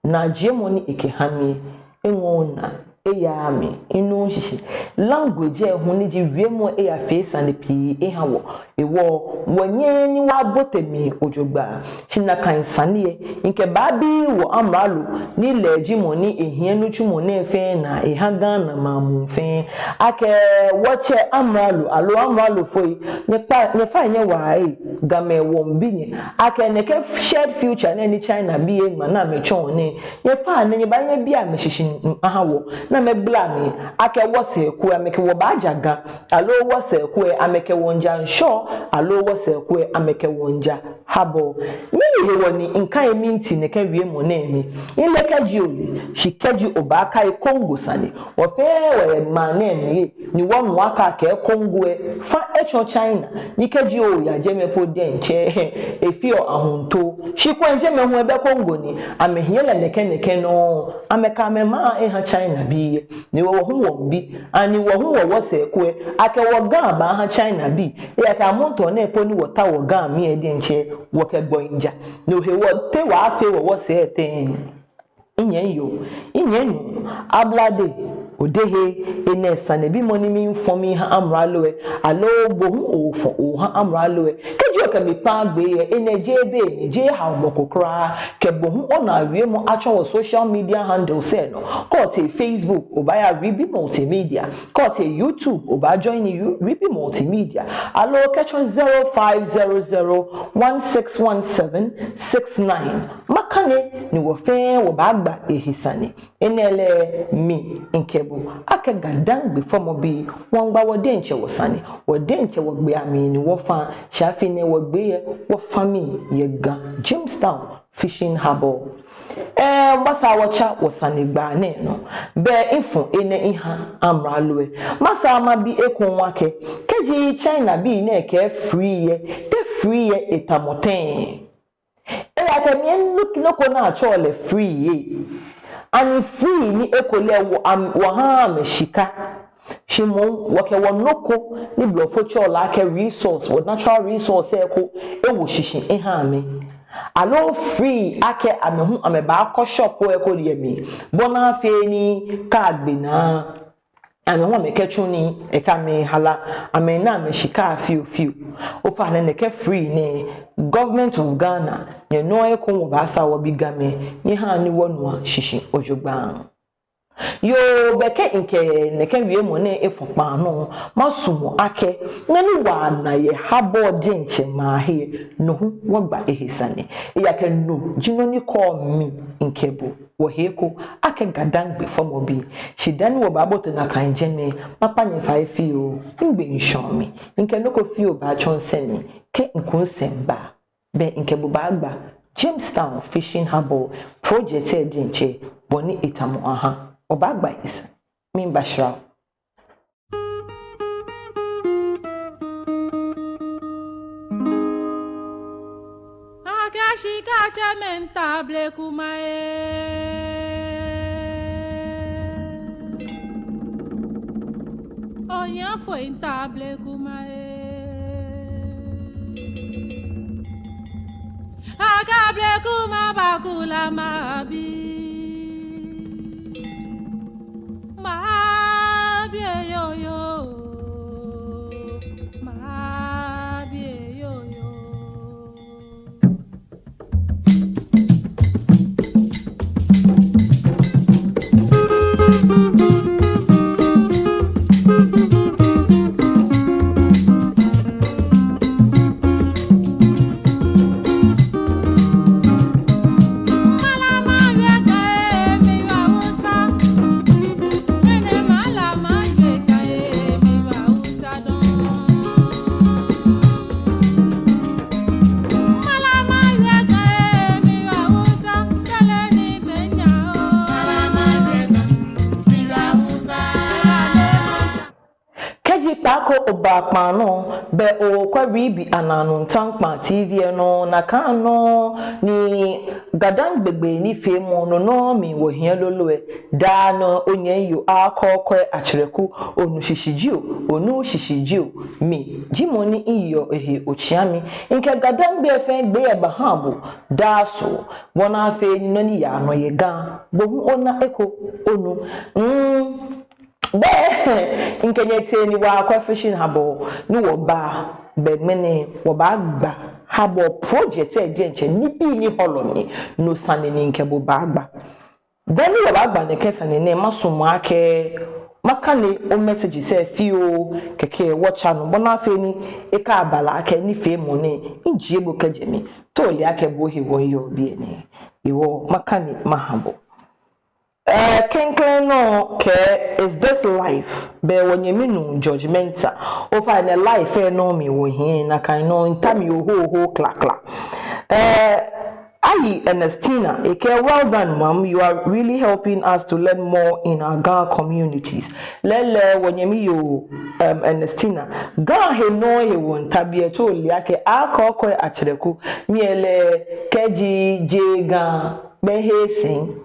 naajiemɔ ni ekɛha mi ɛ, eŋɔɔ minaa. eyaaa mli, minuuu shishi. Language lɛ hu ni ji wiemɔ lɛ eyafee sane pii eha wɔ. Hewɔ wɔnyɛɛɛ ni wɔbote mli jogbaŋŋ. Shi nakai sane lɛ, mikɛbaabi wɔ amralo ni lɛ ji mɔ ni ehiɛ nitsumɔ nɛɛ fɛɛ naa eha Ghana maŋ muu fɛɛ, akɛ wɔtsɛ amralo aloo amralofoi, nyɛkpa, nyɛfa nyɛwaa ee, Gamɛi wɔmiibi nyɛ. Akɛ nɛkɛ shared future nɛɛ ni China bii lɛ ŋma ni amɛtsɔɔ nɛɛ, nyɛfa ni nyɛba nyɛbia amɛ shishi aha wɔ, ni amɛgbala mli, akɛ wɔsɛɛ ko lɛ amɛkɛ wɔ baaja Ga, aloo wɔsɛɛ ko lɛ amɛkɛ wɔ miija Ŋshɔ, aloo wɔsɛɛ ko lɛ amɛkɛ wɔ miija Harbour. Mɛni hewɔ ni mikai minti nɛkɛ wiemɔ nɛɛ mli? Mile kɛji ole, shi kɛji obaakai Congo sane, wɔ fɛɛ wɔyɛ maŋ nɛɛ mli ee, ni wɔnu akɛ akɛɛ Congo lɛ fa etsɔ China, ni kɛji oya jɛmɛ po diɛŋtsɛ efeɔ ahuntoo. Shi kwɛ jɛmɛ hu ebɛ Congo ni amɛhiɛ lɛ nɛkɛ nɛkɛ nɔŋŋ, amɛkɛ amɛmaŋ eha China bii lɛ. Ni wɔ, wɔ hu wɔmiibi, ani wɔ hu wɔ wɔsɛɛ ko lɛ, akɛ wɔ Ga baaha China bii? Ejaakɛ amrɔ nɛɛ po ni wɔta wɔ Ga mli lɛ diɛŋtsɛ wɔkɛ gbɔi miija. No hewɔ te wɔaafee wɔ wɔsɛɛ tɛŋŋ? Minyɛmi yoo, minyɛmi nuu, Ablade Odehe, enɛ sanebimɔ ni miifɔ miha amralo lɛ, aloo bo hu oofɔ oha amralo lɛ? Kɛji okɛ mi kpaa gbee lɛ, enɛ jeee be ni jeee haomɔ ko kwraa. Kɛ bo hu onaa wiemɔ atsɔ wɔ social media handles lɛ nɔ. Kɛ otee Facebook, obaaya Ribi Multimedia. Kɛ otee YouTube, obaa join Yu-, Ribi Multimedia. Aloo kɛtsɔ zero five zero zero one six one seven six nine. Makane ni wɔ fɛɛ wɔbaagba ehe sane. Enɛ lɛ mi mikɛ bo akɛ GaDangme fɔmɔbii, wɔmiigba wɔ diɛŋtsɛ wɔsane, wɔ diɛŋtsɛ wɔgbee amli ni wɔfa. Shi afi nɛɛ wɔgbee lɛ wɔfa mli yɛ Ga, Jamestown Fishing Harbour. Ɛɛ, masaa wɔtsa wɔsanegbaa nɛɛ nɔ. Bɛ mifɔ enɛ miha amralo lɛ. Masaa mabi ekoŋŋ akɛ, kɛji China bii nɛɛ kɛɛ free lɛ, te free lɛ etamɔ tɛŋŋ? Ejaakɛ miyɛ nɔ, nɔ ko ni atsɛɔ lɛ free lɛ. Ani free ni ekolɛ wɔ am-, wɔhaaa amɛ shika, shi moŋ wɔkɛ wɔnɔ ko ni blɔfo tsɛɔ lɛ akɛ resource, wɔ natural resource lɛ eko, ewo shishi eha amɛ? Aloo free akɛ amɛ hu amɛbaakɔ shop lɛ eko yɛ mli, bɔ ni afee ni kɛ agbe naa, amɛ hu amɛkɛtsu nii, ekã amɛ hala, amɛna amɛshika fiofio. Ofainɛ nɛkɛ free nɛɛ, Government of Ghana, nyɛnɔ eko wɔbaasaa wɔbi Gamɛi, nyɛhaa ni wɔnua shishi jogbaŋŋ. Yoo, bɛ kɛ mikɛ nɛkɛ wiemɔ nɛɛ efɔ kpaa nɔ, masumɔ akɛ, nɔ ni wɔna yɛ harbour diɛŋtsɛ maŋ he, no hu wɔgba ehe sane. Ejaakɛ no ji nɔ ni kɔɔ mi mikɛ bo wɔhe eko akɛ GaDangme fɔmɔbii. Shi dani wɔbaabote nakai jɛmɛ, makpa nyɛ fai fioo, migbee miishɔɔ mli, mikɛ nɔ ko fioo baatsɔ misɛɛ mli, kɛ miku misɛɛ miba, bɛ mikɛ bo baagba Jamestown Fishing Harbour project lɛ diɛŋtsɛ, bɔ ni etamɔ aha, wɔbaagba ehe sane. Miiba shra. Akɛ shika tsɛmɛi miitao blekuma ee. Ohiafoi miitao blekuma ee. Akɛ blekuma bakula mabi. Mabi ee yoo yoo. Mabi ee yoo yoo. Kɛji kpaako oba kpaa nɔ, bɛ okwɛ Ribi Ananu Ntaŋkpa T V lɛ nɔ, nakai nɔ ni G GaDangme gbɛi nifeemɔ nɔ nɔŋŋ mli wɔhiɛ lolo lɛ. Daa nɔŋŋ onyɛmi yoo Akɔkɔe Akyerɛku, onu shishi jio, onuuu shishi jio, mi ji mɔ ni miyeɔ ehe otsiami. Mikɛ GaDangme fɛɛ gbɛi lɛ bahaa bo daa Soo, bɔ ni afee ni nɔ ni yaa nɔ yɛ Ga, bo hu ona eko onu. Mm. Bɛ, mikɛ nyɛ tee ni wɔyakwɛ fishing harbour ni wɔba, bɛ ŋmɛnɛ wɔbaagba harbour project lɛ diɛŋtsɛ nibii ni hɔlɔ mli, no sane ni mikɛ bo baagba. Dani wɔbaagba nɛkɛ sane nɛɛ, masumɔ akɛ makane o messages lɛ fioo kɛkɛ wɔtsa nɔ, bɔ ni afee ni ekaba lɛ akɛ nifeemɔ nɛɛ mijie bo kɛjɛ mli. Te ole akɛ bo hewɔ miyɔɔ biɛ nɛɛ? Hewɔ makane maha bo. Eh, klɛŋklɛŋ nɔ kɛ, is this life? Bɛ wɔnyɛmi nuu George Mensah. Ofainɛ life lɛ nɔŋŋ mli wɔhiɛ, nakai nɔŋŋ, mita mli oho oho klakla. Eh, Ayi Ernestina, ekɛɛ, well done, mom. You are really helping us to learn more in our Ga communities. Lɛɛlɛŋ wɔnyɛmi yoo, um, Ernestina, Ga he nɔŋŋ he wɔmiita biɛ. Te ole akɛ Akɔkɔe Akyerɛku, mi lɛ kɛji jeee Ga, bɛ he sɛɛ.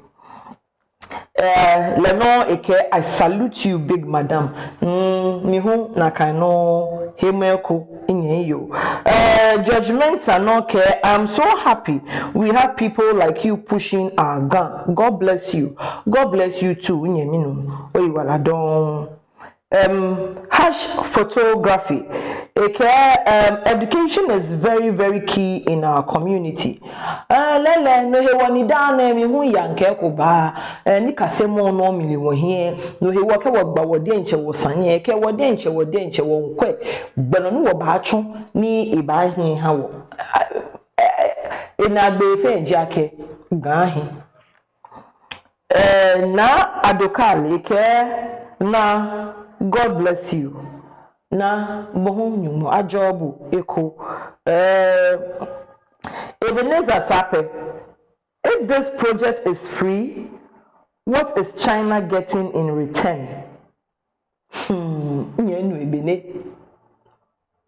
Eh, lɛ nɔŋŋ ekɛɛ, I salute you, big madam. Mm, mi hu nakai nɔŋŋ, hemɔ eko, minyɛmi yoo. Eh, George Mensah nɔŋŋ kɛɛ, I'm so happy we have people like you pushing our Ga. God bless you. God bless you too, minyɛmi nuu. Oyiwaladɔŋŋ. Um, Hash Photography. Ekɛɛ, um, education is very, very key in our community. Eh, lɛɛlɛŋ, no hewɔ ni daa nɛɛ mi hu miya mikɛ eko baa, eh, nikasemɔ nɔ mli wɔhiɛ, no hewɔ kɛ wɔgba wɔ diɛŋtsɛ wɔsane lɛ, kɛ wɔ diɛŋtsɛ wɔ diɛŋtsɛ wɔmiikwɛ gbɛ nɔ ni wɔbaatsu ni ebaahi aha wɔ. Eh, eh, eh, enaagbee fɛɛ ji akɛ Ga ahi. Eh, Naa Adokale kɛɛ, Naa, God bless you. Naa, bo hu Nyɔŋmɔ ajɔɔ bo eko. Eh, Ebenezer Sapɛ, if this project is free, what is China getting in return? Hmm, minyɛmi nuu Ebene.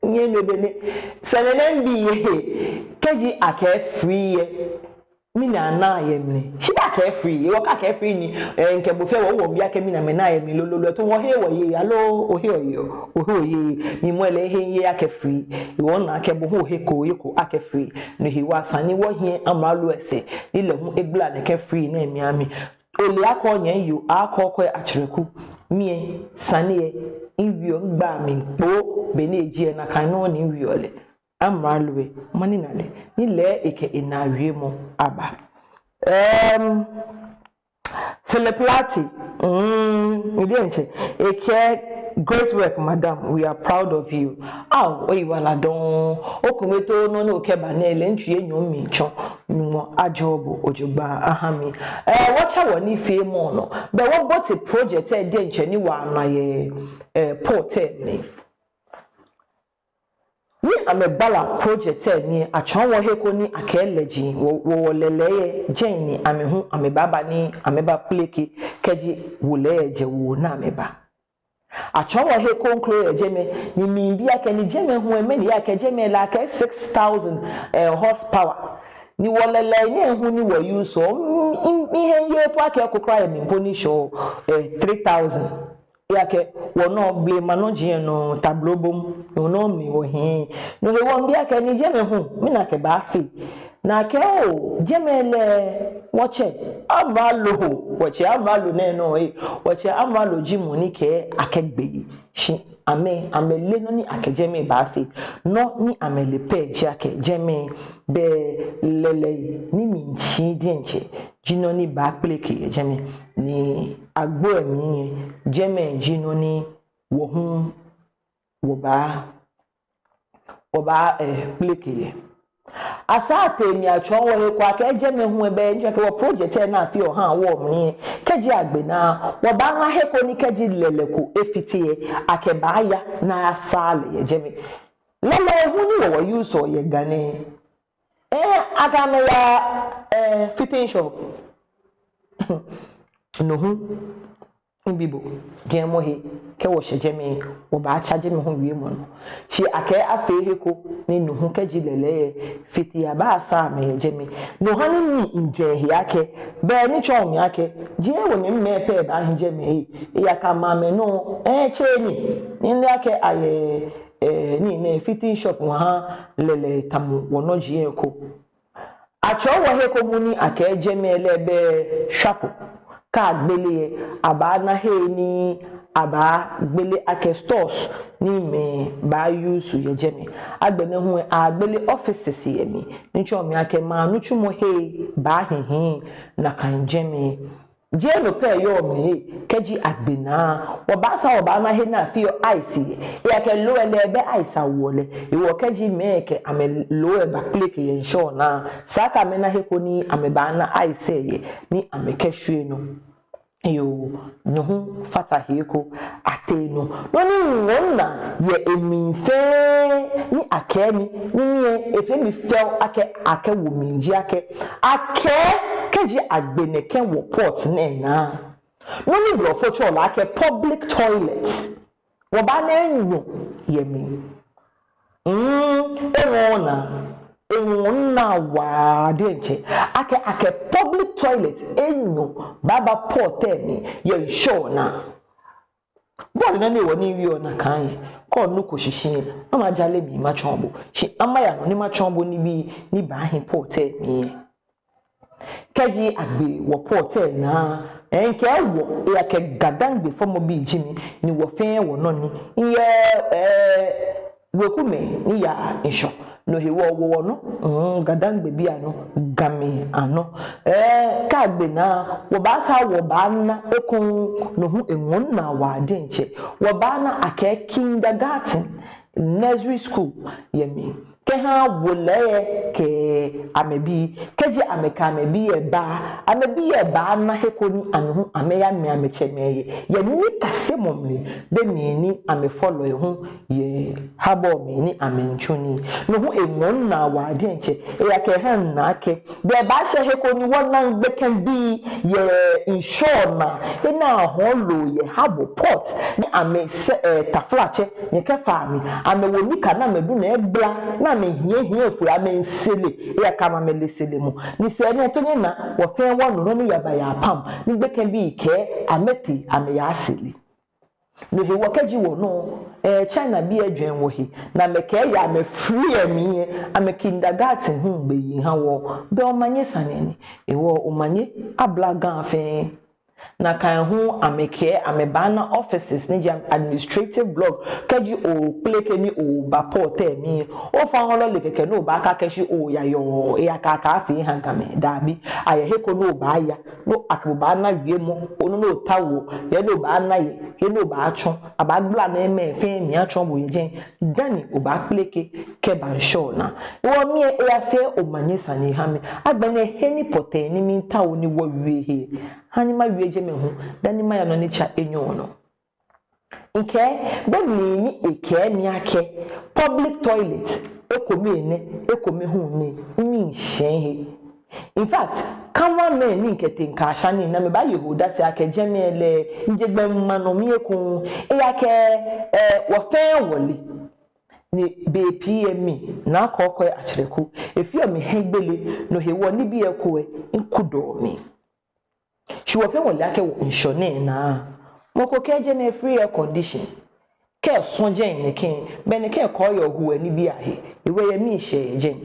Minyɛmi nuu Ebene. Sane nɛɛ mibi yɛ he, kɛji akɛɛ free lɛ, mɛni anaa yɛ mli? Shi akɛɛ free, hewɔ kɛ akɛɛ free ni, eh, mikɛ bo fɛɛ wɔ, wɔmiibi akɛ mɛni amɛnaa yɛ mli lolo lolo, te wɔhe wɔyeee aloo ohe oyeee, ohe oyeee, mi moŋ lɛ mihe miyeee akɛ free, hewɔ mina akɛ bo hu ohe ko, oye ko akɛ free, no hewɔ esa ni wɔhiɛ amralo lɛ sɛɛ, ni lɛ hu egbala nɛkɛ free nɛɛ mli aha mi. Ole akɛ onyɛmi yoo Akɔkɔe Akyerɛku, mi lɛ sane lɛ, miwieɔ, migbaa mli kpo, beni eji lɛ nakai nɔŋŋ ni miwieɔ lɛ. Amralo lɛ, manina lɛ, ni lɛ ekɛ enaa wiemɔ aba. Um, Philip Lartey, mm, mi diɛŋtsɛ, ekɛɛ, great work, madam, we are proud of you. Ao, oyiwaladɔŋŋ, okome too nɔ ni okɛba nɛɛ lɛ, mitsui enyɔ miitsɔ, Nyɔŋmɔ ajɔɔ bo jogbaŋŋ aha mi. Eh, wɔtsa wɔnifeemɔ nɔ, bɛ wɔbote project lɛ diɛŋtsɛ ni wɔna yɛ, eh, port lɛ mli. Ni amɛgbala project lɛ mli lɛ, atsɔɔ wɔ he ko ni akɛɛ lɛji, wɔ, wɔ, wɔlɛlɛi lɛ, jɛi ni amɛ hu amɛbaaba ni amɛbakpeleke, kɛji wolɛi lɛ jɛ woo ni amɛba. Atsɔɔ wɔ he kroko yɛ jɛmɛ, ni mibi akɛ ni jɛmɛ hu lɛ, mɛni akɛɛ jɛmɛ lɛ, akɛɛ six thousand, eh, horsepower. Ni wɔlɛlɛi nɛɛ hu ni wɔ use lɛ, m-, m-, mihe miyeee po akɛ eko kwraa yɛ mli po ni shɛɔ, eh, three thousand. Ejaakɛ wɔnɔ blema nɔji lɛ nɔ, tablobo nɔ, no nɔ mli wɔhiɛ. No hewɔ mibi akɛ ni jɛmɛ hu, mɛni akɛbaafee? Ni akɛɛ oo, jɛmɛ lɛ, wɔtsɛ amralo, wɔtsɛ amralo nɛɛ nɔ lɛ, wɔtsɛ amralo ji mɔ ni kɛɛ akɛ gbeyei. Shi amɛ, amɛleee nɔ ni akɛ jɛmɛ baafee. Nɔ ni amɛle pɛ ji akɛ jɛmɛ bɛ lɛlɛi ni miishi diɛŋtsɛ ji nɔ ni baakpeleke yɛ jɛmɛ, ni agbo lɛ mli lɛ, jɛmɛ ji nɔ ni wɔ hu wɔbaa, wɔbaa, eh, kpeleke yɛ. Asaa tee ni atsɔɔ wɔ he ko akɛ jɛmɛ hu lɛ bɛ, ni ji akɛ wɔ project lɛ ni afeɔ ahaa wɔ mli lɛ, kɛji agbe naa, wɔbaana he ko ni kɛji lɛlɛ ko efite lɛ, akɛbaaya ni ayasaa lɛ yɛ jɛmɛ. Lɛlɛi hu ni wɔ wɔ use-ɔ yɛ Ga nɛɛ, eh, akɛ amɛyaa, eh, fitting shop. No hu. Mibi bo, jɛmɔ he, kɛ wɔshɛ jɛmɛ, wɔbaatsa jɛmɛ hu wiemɔ nɔ. Shi akɛɛ afee he ko ni no hu kɛji lɛlɛ lɛ fite, abaasaa amɛ yɛ jɛmɛ. No ha ni mijwɛŋ he akɛ, bɛ ni tsɔɔ mi akɛ, jeee wɔnyɛmimɛi pɛ baahi jɛmɛ ee, eyaka maŋ mɛi nɔ, ɛɛ, tsɛ ni, ni lɛ akɛ ayɛ, ɛɛ, ni nɛ fitting shop ŋwa ha lɛlɛ tamɔ wɔnɔ ji eko. Atsɔɔ wɔ he ko mli ni akɛɛ jɛmɛ lɛ bɛ shop ko agbele yɛ, abaana he ni abaagbele akɛ stores ni mɛi baa use yɛ jɛmɛ. Agbɛnɛ hu agbele offices yɛ mli. Ni tsɔɔ mi akɛ maŋ nitsumɔ he baahihi nakai jɛmɛ. Jeee no pɛ yɔɔ mli, kɛji agbe naa, wɔbaasaa wɔbaana he ni afeɔ ice yɛ. Eyakɛ loo lɛ bɛ ice awoɔ lɛ. Hewɔ kɛji mɛi kɛ amɛloo lɛ bakpeleke yɛ ŋshɔ naa, esa akɛ amɛna he ko ni amɛbaana ice yɛ, ni amɛkɛshwie nɔ. Yoo, no hu fata he eko, atee nɔ. Nɔ ni miŋɔɔ minaa yɛ emli fɛɛ ni akɛɛ mi, ni mi lɛ efee mi fɛo akɛ, akɛwo mi ji akɛ, akɛɛ kɛji agbe nɛkɛ wɔ port nɛɛ naa, nɔ ni blɔfo tsɛɔ lɛ akɛ public toilet, wɔbaana enyɔ yɛ mli. Mm, eŋɔɔ minaa, eŋɔɔ minaa waa diɛŋtsɛ akɛ, akɛ public toilet enyɔ baaba port lɛ mli yɛ ŋshɔ naa. Bɔ ni nane wɔ ni wieɔ nakai lɛ, kɛ onuko shishi lɛ, amɛjale mi matsɔɔ bo. Shi amɛya nɔ ni matsɔɔ bo nibii ni baahi port lɛ mli lɛ. Kɛji agbe wɔ port lɛ naa, ɛɛ, mikɛɛ wɔ, eyakɛ Ga-Dangme fɔmɔbi ji mi, ni wɔ fɛɛ wɔnɔ ni. Miyɛ, ɛɛ, wekumɛi ni yaa ŋshɔ. No hewɔ wɔ wɔnɔ, mm, Ga-Dangme bii anɔ, Gamɛi anɔ. Ɛɛ, kɛ agbe naa, wɔbaasaa wɔbaana ekoŋŋ, no hu eŋɔɔ minaa waa diɛŋtsɛ. Wɔbaana akɛ kindergarten, nursery school yɛ mli. Kɛha wolɛi lɛ kɛ amɛbii, kɛji amɛkɛ amɛbii lɛ ba, amɛbii lɛ baana he ko ni amɛ hu amɛyamɛ amɛtsɛmɛi yɛ, yɛ nikasemɔ mli, be mli ni amɛfɔlɔi hu yɛ harbour mli ni amɛmiitsu nii. No hu eŋɔɔ minaa waa diɛŋtsɛ, eyakɛha mina akɛ, bɛ ebaashɛ he ko ni wɔna gbekɛbii yɛ ŋshɔ naa, ena hɔɔlɔ yɛ harbour port, ni amɛsɛɛ, ɛɛ, taflatsɛ, nyɛkɛfa mli, amɛwo nika ni amɛdu ni egbala, ni amɛhiɛhiɛ foi, amɛmiisele, eyakɛɛ amɛ amɛle selemɔ. Ni sɛɛ nɛɛ tɔ nyɛna, wɔ fɛɛ wɔnu nɔ ni yabaya pam, ni gbekɛbii kɛɛ amɛtee amɛyasele. No hewɔ kɛji wɔnɔ, ɛɛ, China bii lɛ jwɛŋ wɔhe, ni amɛkɛɛ yɛ amɛ free lɛ mli lɛ, amɛ kindergarten hu gbeyei ha wɔ, bɛ omanye sane ni, hewɔ omanye abla Ga fɛɛ. Nakai hu amɛkɛɛ amɛbaana offices ni ji administrative block, kɛji okpeleke ni oba port lɛ mli lɛ, ofainɛ lɔle kɛkɛ ni obaaka akɛ shi oyayɔɔ, eyakɛɛ akɛ afee ha Gamɛi, dabi, ayɛ he ko ni obaaya, ni akɛ bo baana wiemɔ, onɔ ni otaoɔ, he ni obaana yɛ, he ni obaatsɔ, abaagbala nɛɛmɛi fɛɛ mli atsɔɔ bo yɛ jɛi, dani obaakpeleke kɛba ŋshɔ naa. Hewɔ mi lɛ eyafee omanye sane ha mi. Agbɛnɛ he ni pɔtɛɛ ni miitao ni wɔwie he, ha ni mawie jɛmɛ hu, dani maya nɔ ni tsa enyɔ nɔ. Mikɛɛ, be mli ni ekɛɛ mi akɛ public toilet, ekome nɛ, ekome hu nɛ, mimii shɛɛɛ he. In fact, cameramen ni mikɛtee mikɛyasha nii ni amɛbaye he odase akɛ jɛmɛ lɛ, mije gbɛ mima nɔ mi ekoŋŋ, eyakɛɛ, ɛɛ, wɔ fɛɛ wɔle. Ni bei pii lɛ mi, naa kɔkɔi atsɛrɛku, efeɔ mi hiɛgbele, no hewɔ nibii lɛ eko lɛ, mikudɔɔ mli. Shi wɔ fɛɛ wɔle akɛ wɔ ŋshɔ nɛɛ naa, mɔ ko kɛɛ jɛmɛ free air condition. Kɛ osɔ jɛi nɛkɛ, bɛ nɛkɛ kɔɔyɔɔ hu lɛ nibii ahe, hewɔ eyɛ miishɛɛ yɛ jɛi.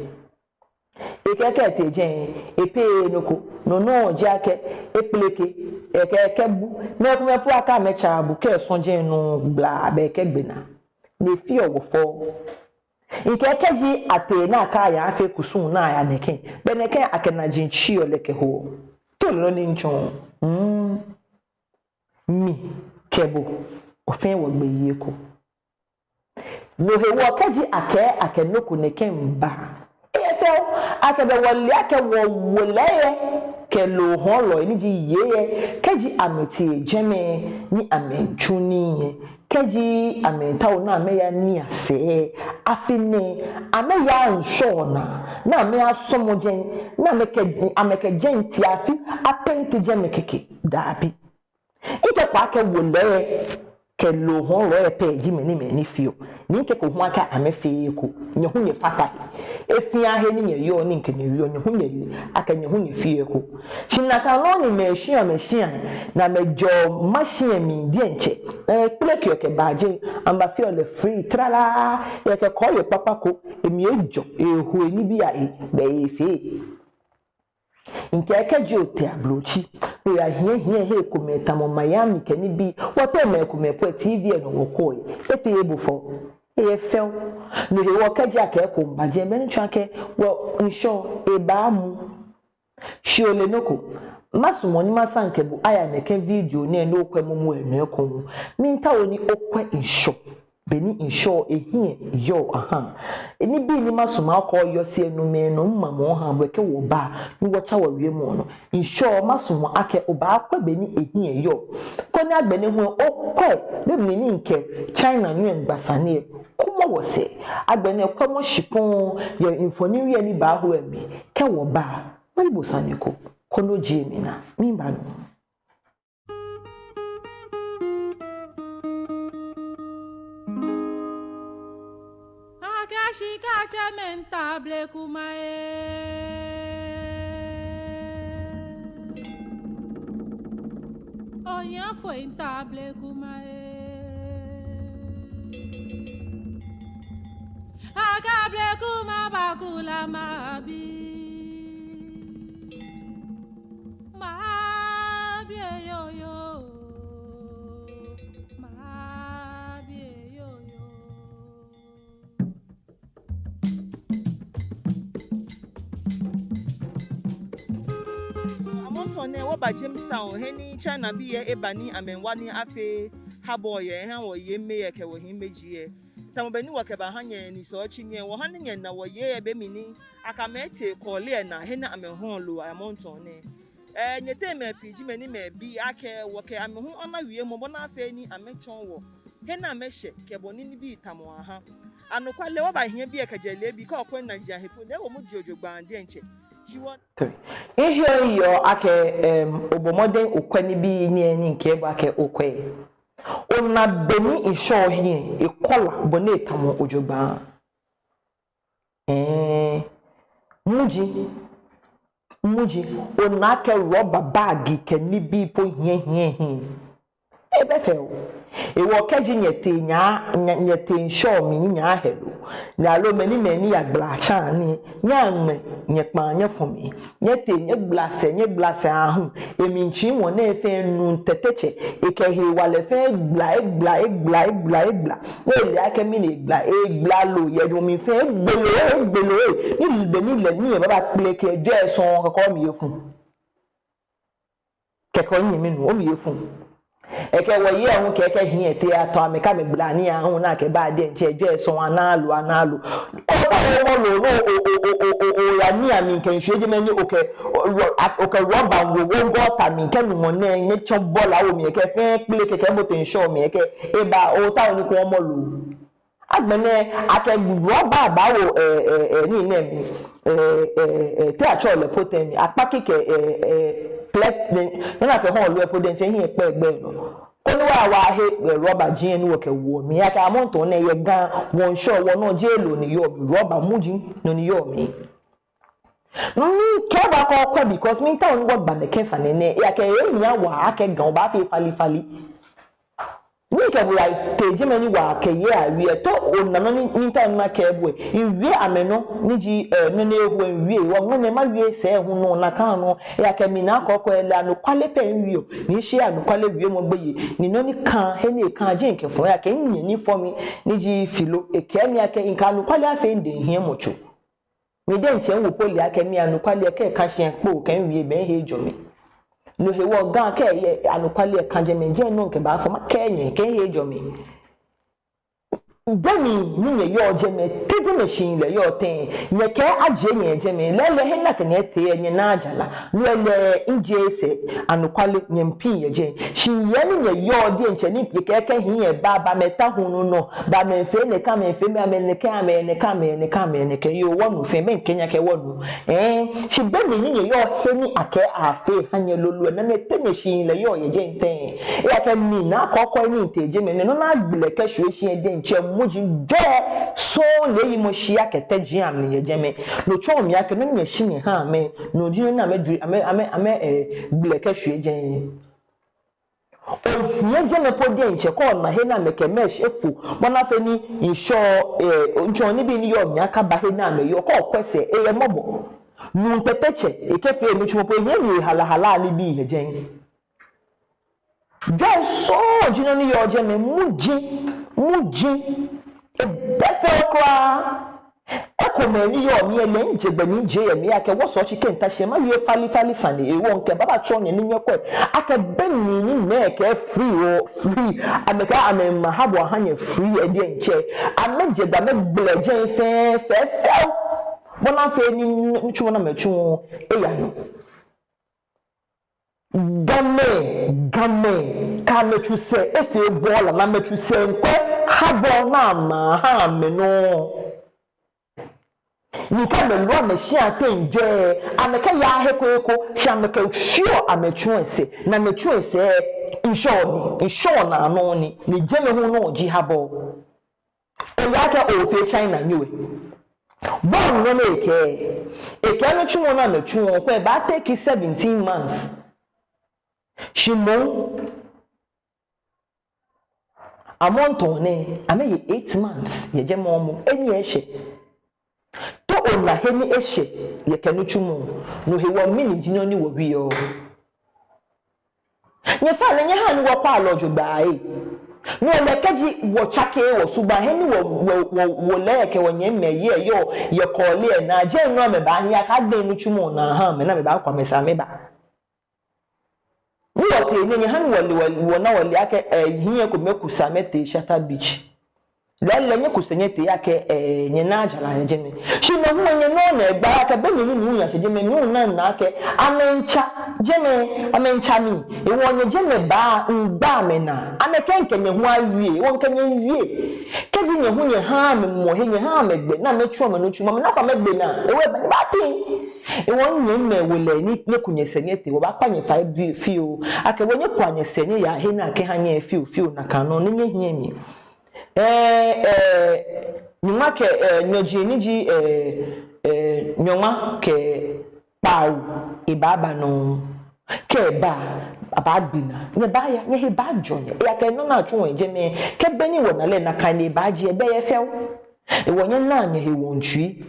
Ekɛɛ kɛ etee jɛi, epeee nɔ ko, no nɔŋŋ ji akɛ, ekpeleke, ekɛ, ekɛbu, mɛi komɛi po akɛ amɛtsaa bu, kɛ osɔ jɛi nɔ gbla, bɛ ekɛgbe naa. Ni efeɔ wɔ fɛo. Mikɛɛ kɛji atee ni akɛɛ ayafee kusum ni aya nɛkɛ, bɛ nɛkɛ akɛ naji tsiɔ lɛ kɛhoɔ. Too nɔ ni mitsɔɔ. Mm. Mi kɛ bo, wɔ fɛɛ wɔgbeyei eko. No hewɔ kɛji akɛɛ akɛ nɔ ko nɛkɛ miiba, eyɛ fɛo, akɛ bɛ wɔle akɛ wɔwolɛi lɛ kɛ loo hɔɔlɔi ni ji yei lɛ, kɛji amɛtee jɛmɛ ni amɛmiitsu nii lɛ, kɛji amɛmiitao ni amɛya nii asɛɛ, afi nɛɛ, amɛya ŋshɔ naa, ni amɛyasɔmɔ jɛi, ni amɛkɛ, amɛkɛ jɛi tia afi, apɛnti jɛmɛ kɛkɛ, dabi. Mikɛɛ akɛ wolɛi kɛ loo hɔɔlɔi pɛ ji mɛi ni mɛi ni feɔ. Ni mikɛɛko hu akɛ amɛfeee eko. Nyɛ hu nyɛfata he. He fɛɛ he ni nyɛyɔɔ ni mikɛ nyɛ wieɔ, nyɛ hu nyɛle akɛ nyɛ hu nyɛfeee eko. Shi nakai nɔŋŋ ni mɛi shĩa mɛi shĩa, ni amɛjɛɔ maŋ shĩa mli diɛŋtsɛ, ni amɛkpelekeɔ kɛbaa jɛi, amɛbafeɔ lɛ free tralala, yɛ kɛ kɔɔyɔɔ kpakpa ko, emli ejɔ, eho enibii ahe, bɛ efee. Mikɛɛ kɛji otee ablotsiri, ni oyahiɛhiɛ hei komɛi tamɔ Miami kɛ nibii, wɔteŋ mɛi komɛi po lɛ T V lɛ nɔ wɔkwɛɔ. Efeee bo fɛo. Eyɛ fɛo. No hewɔ kɛji akɛ eko miiba jɛi, bɛ ni tsɔɔ akɛ wɔ ŋshɔ ebaamu. Shi ole nɔ ko, masumɔ ni masaa mikɛ bo aya nɛkɛ video nɛɛ ni okwɛ momo lɛ nɔ ekoŋŋ. Miitao ni okwɛ ŋshɔ. Beni ŋshɔ ehiɛ yɔɔ, aha. Nibii ni masumɔ akɛ oyɔse lɛ, no mli nɔ mimamɔ oha bo kɛ wɔba ni wɔtsa wɔwiemɔ nɔ. Ŋshɔ masumɔ akɛ obaakwɛ beni ehiɛ yɔɔ. Koni agbɛnɛ hu okwɛ, be mli ni mikɛ China nuu lɛ miigba sane lɛ, kumɔ wɔsɛɛ. Agbɛnɛ kwɛmɔ shikpɔŋ yɛ mfoniri lɛ ni baaho lɛ mli. Kɛ wɔba, mabi bo sane ko, koni ojie mi naa, miiba nɔ. Akɛ shika tsɛmɛi miitao blekuma ee. Ohiafoi miitao blekuma ee. Akɛ blekuma bakula mabi. Mabi eyoyo, mabi eyoyo. Amrɔ nɛɛ wɔba Jamestown, he ni China bii lɛ eba ni amɛwa ni afee harbour lɛ, eha wɔyei mɛi lɛ kɛ wɔhii mɛi ji lɛ. Tamɔ bɔ ni wɔkɛbaha nyɛ ni sɔɔ tsi nyɛ, wɔha ni nyɛna wɔyei lɛ be mli ni akɛ amɛtee kɔɔle lɛ naa, he ni amɛhɔɔ loo yɛ Monton nɛɛ. Ɛɛ, nyɛteŋ mɛi pii ji mɛi ni amɛbi akɛ wɔkɛ amɛ hu ana wiemɔ bɔ ni afee ni amɛtsɔɔ wɔ he ni amɛshɛ kɛ bɔ ni nibii tamɔ aha. Anɔkwale, wɔbahiɛ biɛ kɛjɛ leebi kɛ okwɛ najiaŋ he po, ni ewo muji jogbaŋŋ diɛŋtsɛ. Shi wɔ. Miheɔ miyeɔ akɛ, em, obɔ mɔdɛŋ okwɛ nibii nɛɛ ni mikɛɛ bo akɛ okwɛ. Ona bɔ ni ŋshɔ hiɛ, e colour bɔ ni etamɔ jogbaŋŋ. Ɛɛ, muji, muji, ona akɛ rɔba bag kɛ nibii po hiɛ hiɛ hiɛ. Ebɛ fɛo. Hewɔ kɛji nyɛtee nyɛ, nyɛ, nyɛtee ŋshɔ mli ni nyɛhe loo, ni aloo mɛi ni mɛi ni yagbala tsa nii, nyɛŋmɛ nyɛkpaa nyɛfɔ mli. Nyɛtee nyɛgbala sɛɛ, nyɛgbala sɛɛ aahu. Emli tsi ŋwɔ nɛɛ fɛɛ nuu tɛtɛ tsɛ, ekɛ hewalɛ fɛɛ egbala, egbala, egbala, egbala, egbala. Ni ele akɛ mɛni egbala, egbala loo yɛ jɔɔmɔ mli fɛɛ egbele, egbele. Ni be ni lɛ ni ebaba kpeleke jɛi sɔŋŋ kɛkɛ omli efu. Kɛkɛ onyɛmi nuu, omli efu. Ekɛ wɔyei hu kɛkɛ hiɛ tee atɔ amɛ kɛ amɛgbala nii aahu ni akɛba diɛŋtsɛ jɛi sɔŋŋ anaa loo, anaa loo. Otaoɔ omɔ loo, no, o, o, oya nii amli kɛ ŋshɔ jɛmɛ ni okɛ, o, rɔ-, a, okɛ rɔba wo, wo gɔta mli kɛ numɔ nɛɛ, nyɛtsɔ bɔla wo mli kɛ fɛɛ kpeleke kɛkɛ bote ŋshɔ mli kɛ, eba, otaoɔ ni ko omɔ loo. Agbɛnɛ, akɛ rɔba bawo, ɛ, ɛ, ɛ, nii nɛɛ mli, ɛ, ɛ, ɛ, te atsɛɔ lɛ po tɛŋŋ mli, akpaki kɛ, ɛ, ɛ, plɛt, nɔ ni akɛhɔɔ loo lɛ po diɛŋtsɛ hiɛ kpɛ gbɛ nɔ. Koni wɔya wɔhe, ɛ, rɔba jiɛ ni wɔkɛwo mli, akɛ amrɔ nɛɛ yɛ Ga, wɔŋshɔ wɔnɔ jeee loo ni yɔɔ mli, rɔba muji nɔ ni yɔɔ mli. Mikɛɛ bo akɛ okwɛ because miitao ni wɔgba nɛkɛ sane nɛɛ, akɛ ehiaa waa akɛ Ga wɔbaafee falefale. Ni kɛ bo yatee jɛmɛ ni wɔkɛ yei awie, to ona nɔ ni, ni miitao ni makɛɛ bo lɛ. Miwie amɛnɔ, ni ji, ɛ, nɔ ni eho miwie, wɔ ŋmɛnɛ mawie sɛɛ hu nɔ, nakai nɔ, akɛ mina akɛ okwɛ lɛ anɔkwale pɛ miwieɔ, ni shi anɔkwale wiemɔ gbeyei, ni nɔ ni kã, he ni ekã, jeee mikɛfɔ, akɛ minyɛmi fɔ mi, ni ji Filo, ekɛɛ mi akɛ, mikɛ anɔkwale afee midɛŋ hiɛmɔ tso. Mi diɛŋtsɛ miwo po lɛ akɛ mi anɔkwale kɛ kã shi kpo kɛ miwie bɛ mihe jɔ mi. No hewɔ Ga kɛ yɛ anɔkwale kã jɛmɛ jɛ nɔ mikɛbaafɔ makɛɛ nyɛ kɛ mihe jɔ mi. Be mli ni nyɛyɔɔ jɛmɛ, te jɛmɛ shihilɛ yɔɔ tɛŋŋ? Nyɛkɛɛ ajie nyɛ jɛmɛ, lɛɛlɛŋ he ni akɛ nyɛ tee lɛ nyɛnaaa jara. No lɛ lɛɛlɛŋ jeee sɛɛ, anɔkwale nyɛmpiŋ yɛ jɛi. Shi yɛ he ni nyɛyɔɔ diɛŋtsɛ ni nyɛkɛɛ kɛ hii lɛ ba, ba amɛta hulu nɔ, ba amɛfee nɛkɛ, amɛfee amɛ nɛkɛ, amɛ nɛkɛ, amɛ nɛkɛ, amɛ nɛkɛ. Yoo, wɔnu fɛɛ, mɛni kɛ nyɛ akɛ wɔnu. Ɛɛ, shi be mli ni nyɛyɔɔ he ni akɛɛ afee aha nyɛ lolo lɛ, namɔ te nyɛshihilɛ yɔɔ yɛ jɛi tɛŋŋ? Ejaakɛ mina akɔkɔi ni tee jɛmɛ nɛɛ, nɔ ni agbele kɛshwie shi lɛ diɛŋtsɛ muji, gɛ sɔŋŋ lɛ yimɔ shi akɛ tɛji amli yɛ jɛmɛ. No tsɔɔ mi akɛ nɔ ni nyɛshi nyɛha amɛ, no ji nɔ ni amɛjwɛŋ, amɛ, amɛ, amɛ, ɛɛ, gbele kɛshwie jɛi. Ohiɛ jɛmɛ po diɛŋtsɛ, kɛ ona he ni amɛkɛ mesh efo, bɔ ni afee ni ŋshɔ, ɛɛ, ŋshɔ nibii ni yɔɔ mli akaba he ni amɛyɔɔ, kɛ okwɛ sɛɛ, eyɛ mɔbɔ. Nuu tete tsɛ, ekɛfee nitsumɔ po, ehiɛ ni ehala hala nibii yɛ jɛi. Jwɛi sɔŋŋ ji nɔ ni yɔɔ jɛmɛ, muji, muji, ebɛ fɛo kwraa. Ekomɛi ni yɔɔ mli lɛ, mijɛ gbɛ mijie yɛ mli akɛ wɔsɛɛ otsi kɛ mita shi mawie falefale sane hewɔ mikɛbabatsɔɔ nyɛ ni nyɛkwɛ akɛ be mli ni mɛi kɛɛ free wɔ, free, amɛkɛɛ amɛma habo aha nyɛ free lɛ diɛŋtsɛ, amɛjɛ gbɛ amɛgbele jɛi fɛɛ fɛo, bɔ ni afee ni nitsumɔ ni amɛtsuɔ lɛ eya nɔ. Gamɛi, Gamɛi, kɛ amɛtsu sɛɛ efee bɔɔla ni amɛtsu sɛɛ miikwɛ habo ni amɛha amɛ nɔ. Ni kɛ amɛlo amɛshia teŋ jɛi, amɛkɛyaaa he ko he ko, shi amɛkɛshiɔ amɛtsu lɛ sɛɛ, ni amɛtsu lɛ sɛɛ ŋshɔ ni, ŋshɔ naanɔ ni, ni jɛmɛ hu nɔ ji habo. Ejaakɛ ofee China nyo lɛ. Bɔ ni nɔ ni ekɛɛ, ekɛɛ nitsumɔ ni amɛtsuɔ lɛ, kɛ eba take seventeen months. Shi moŋ, amrɔ nɛɛ, amɛye eight months yɛ jɛmɛ momo, enyiɛ eshɛ. Te ona he ni eshɛ yɛ kɛ nitsumɔ, no hewɔ mɛni ji nɔ ni wɔwieɔ? Nyɛfɛɛ lɛ nyɛhaa ni wɔkwɛa lɛ jogbaŋŋ. No lɛ kɛji wɔtsakeee wɔsubaŋ, he ni wɔ, wɔ, wɔ, wɔlɛ kɛ wɔnyɛmimɛi yɔɔ, yɛ kɔɔle lɛ naa, jɛi nɔ amɛbaahi akɛ adɛŋ nitsumɔ naa ha amɛ ni amɛbaakɔ amɛsɛɛ amɛba. Ni wɔtee nɛɛ, nyɛhaa ni wɔle, wɔ, wɔna wɔle akɛ, ɛɛ, hii lɛ ekomɛi kusa amɛtee Shatta Beach. Lɛɛlɛŋ nyɛkusɛɛ nyɛtee akɛ, ɛɛ, nyɛnaaa jara yɛ jɛmɛ. Shi no hu nyɛnɔ nɛɛ gba akɛ be mli ni miyashɛ jɛmɛ, mina akɛ amɛmiitsa jɛmɛ, amɛmiitsa mi. Hewɔ nyɛ jɛmɛ baa, migba amɛnaa. Amɛkɛɛ mikɛ nyɛ hu awie, hewɔ mikɛ nyɛ wie. Kɛji nyɛ hu nyɛha amɛ mɔ he, nyɛha amɛ gbɛ ni amɛtsu amɛnitsumɔ, mina akɛ amɛgbe naa. Hewɔ eba ni ebaapiŋ. Hewɔ nyɛmimɛi wolɛi ni nyɛku nyɛsɛɛ nyɛtee, wɔbaakpa nyɛ fai fioo. Akɛ wɔ nyɛkua nyɛsɛɛ nyɛyaa he ni akɛha nyɛ fioo fioo nakai nɔŋŋ ni nyɛhiɛ mli. Ɛɛ, ɛɛ, nyɔŋma kɛ, ɛɛ, nyɔji ni ji, ɛɛ, ɛɛ, nyɔŋma kɛ kpawo, ebaaba nɔŋŋ. Kɛ eba, abaagbe naa. Nyɛbaaya, nyɛhe baajɔ nyɛ. Ejaakɛ nɔ ni atsuɔ yɛ jɛmɛ, kɛ be ni wɔna lɛ nakai ni ebaaje, ebɛ yɛ fɛo. Hewɔ nyɛnaa nyɛhe wɔŋtsui.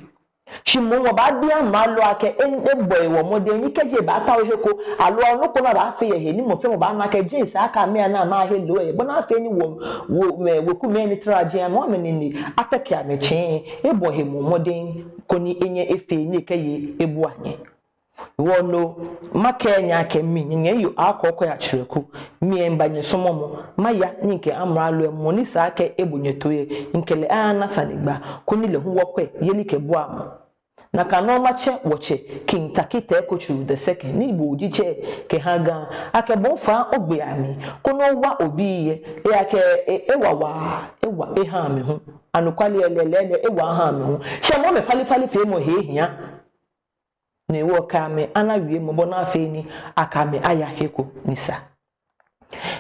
Shi moŋ wɔbaabi amralo akɛ e, ebɔ wɔ mɔdɛŋ ni kɛji ebaatao he ko, aloo nɔ ko ni abaafee yɛ he ni mɔ fɛɛ mɔ baana akɛ jeee esa akɛ amɛya ni amɛyahe loo lɛ, bɔ ni afee ni wɔ, wɔ, mɛi, wekumɛi ni tara jɛi amɛ, amɛnine ateke amɛtsɛŋ, ebɔ hemɔ mɔdɛŋ koni enyɛ efee ni ekɛye ebua nyɛ. Hewɔ no, makɛɛ nyɛ akɛ mi, nyɛ, nyɛyoo akɔkɔi atsrɛku, mi lɛ miba nyɛsɔmɔmɔ, maya ni mikɛ amralo lɛ mɔ ni sa akɛ ebo nyɛ toi lɛ, mikɛ lɛ ayana sanegbaa, koni lɛ hu wɔkwɛ yelikɛbuamɔ. Nakai nɔŋŋ matsɛ wɔtsɛ King Tackie Teiko Tsuru the second, ni bo ji tsɛ kɛha Ga, akɛ bo faa ogbe amli, koni owa obii lɛ, ejaakɛ e, ewa waa, ewa eha amɛ hu. Anɔkwale lɛ, lɛɛlɛŋ ewa eha amɛ hu. Shi amɛ falefalefeemɔ he hiaa. Ni wɔkɛ amɛ ana wiemɔ bɔ ni afee ni akɛ amɛ aya he ko ni sa.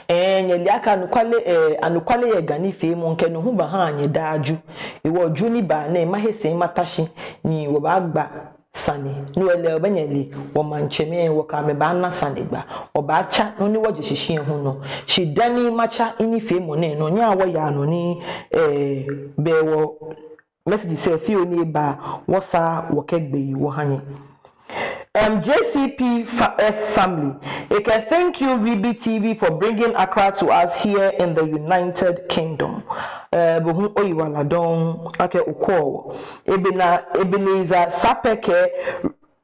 Ɛɛ, nyɛle akɛ anɔkwale, ɛɛ, anɔkwale yɛ Ga nifeemɔ, mikɛ no hu baha nyɛ daa Ju. Hewɔ Ju ni baa nɛɛ mahe sɛi mata shi ni wɔbaagba sane. No lɛ lɛ, obɛ nyɛle, wɔmaŋtsɛmɛi wɔkɛ amɛ baana sanegbaa. Wɔbaatsa nɔ ni wɔje shishi lɛ hu nɔ. Shi dani matsa minifeemɔ nɛɛ nɔ, nyɛhaa wɔyaa nɔ ni, ɛɛ, bɛ wɔ message sɛɛ fioo ni eba, wɔsaa wɔkɛgbe wɔha nyɛ. Um, J C P fa-, eh, family. Ekɛɛ, thank you, Ribi T V, for bringing Accra to us here in the United Kingdom. Eh, bo hu oyiwaladɔŋŋ akɛ okwɛɔ wɔ. Ebena-, Ebenezer Sapɛ kɛɛ,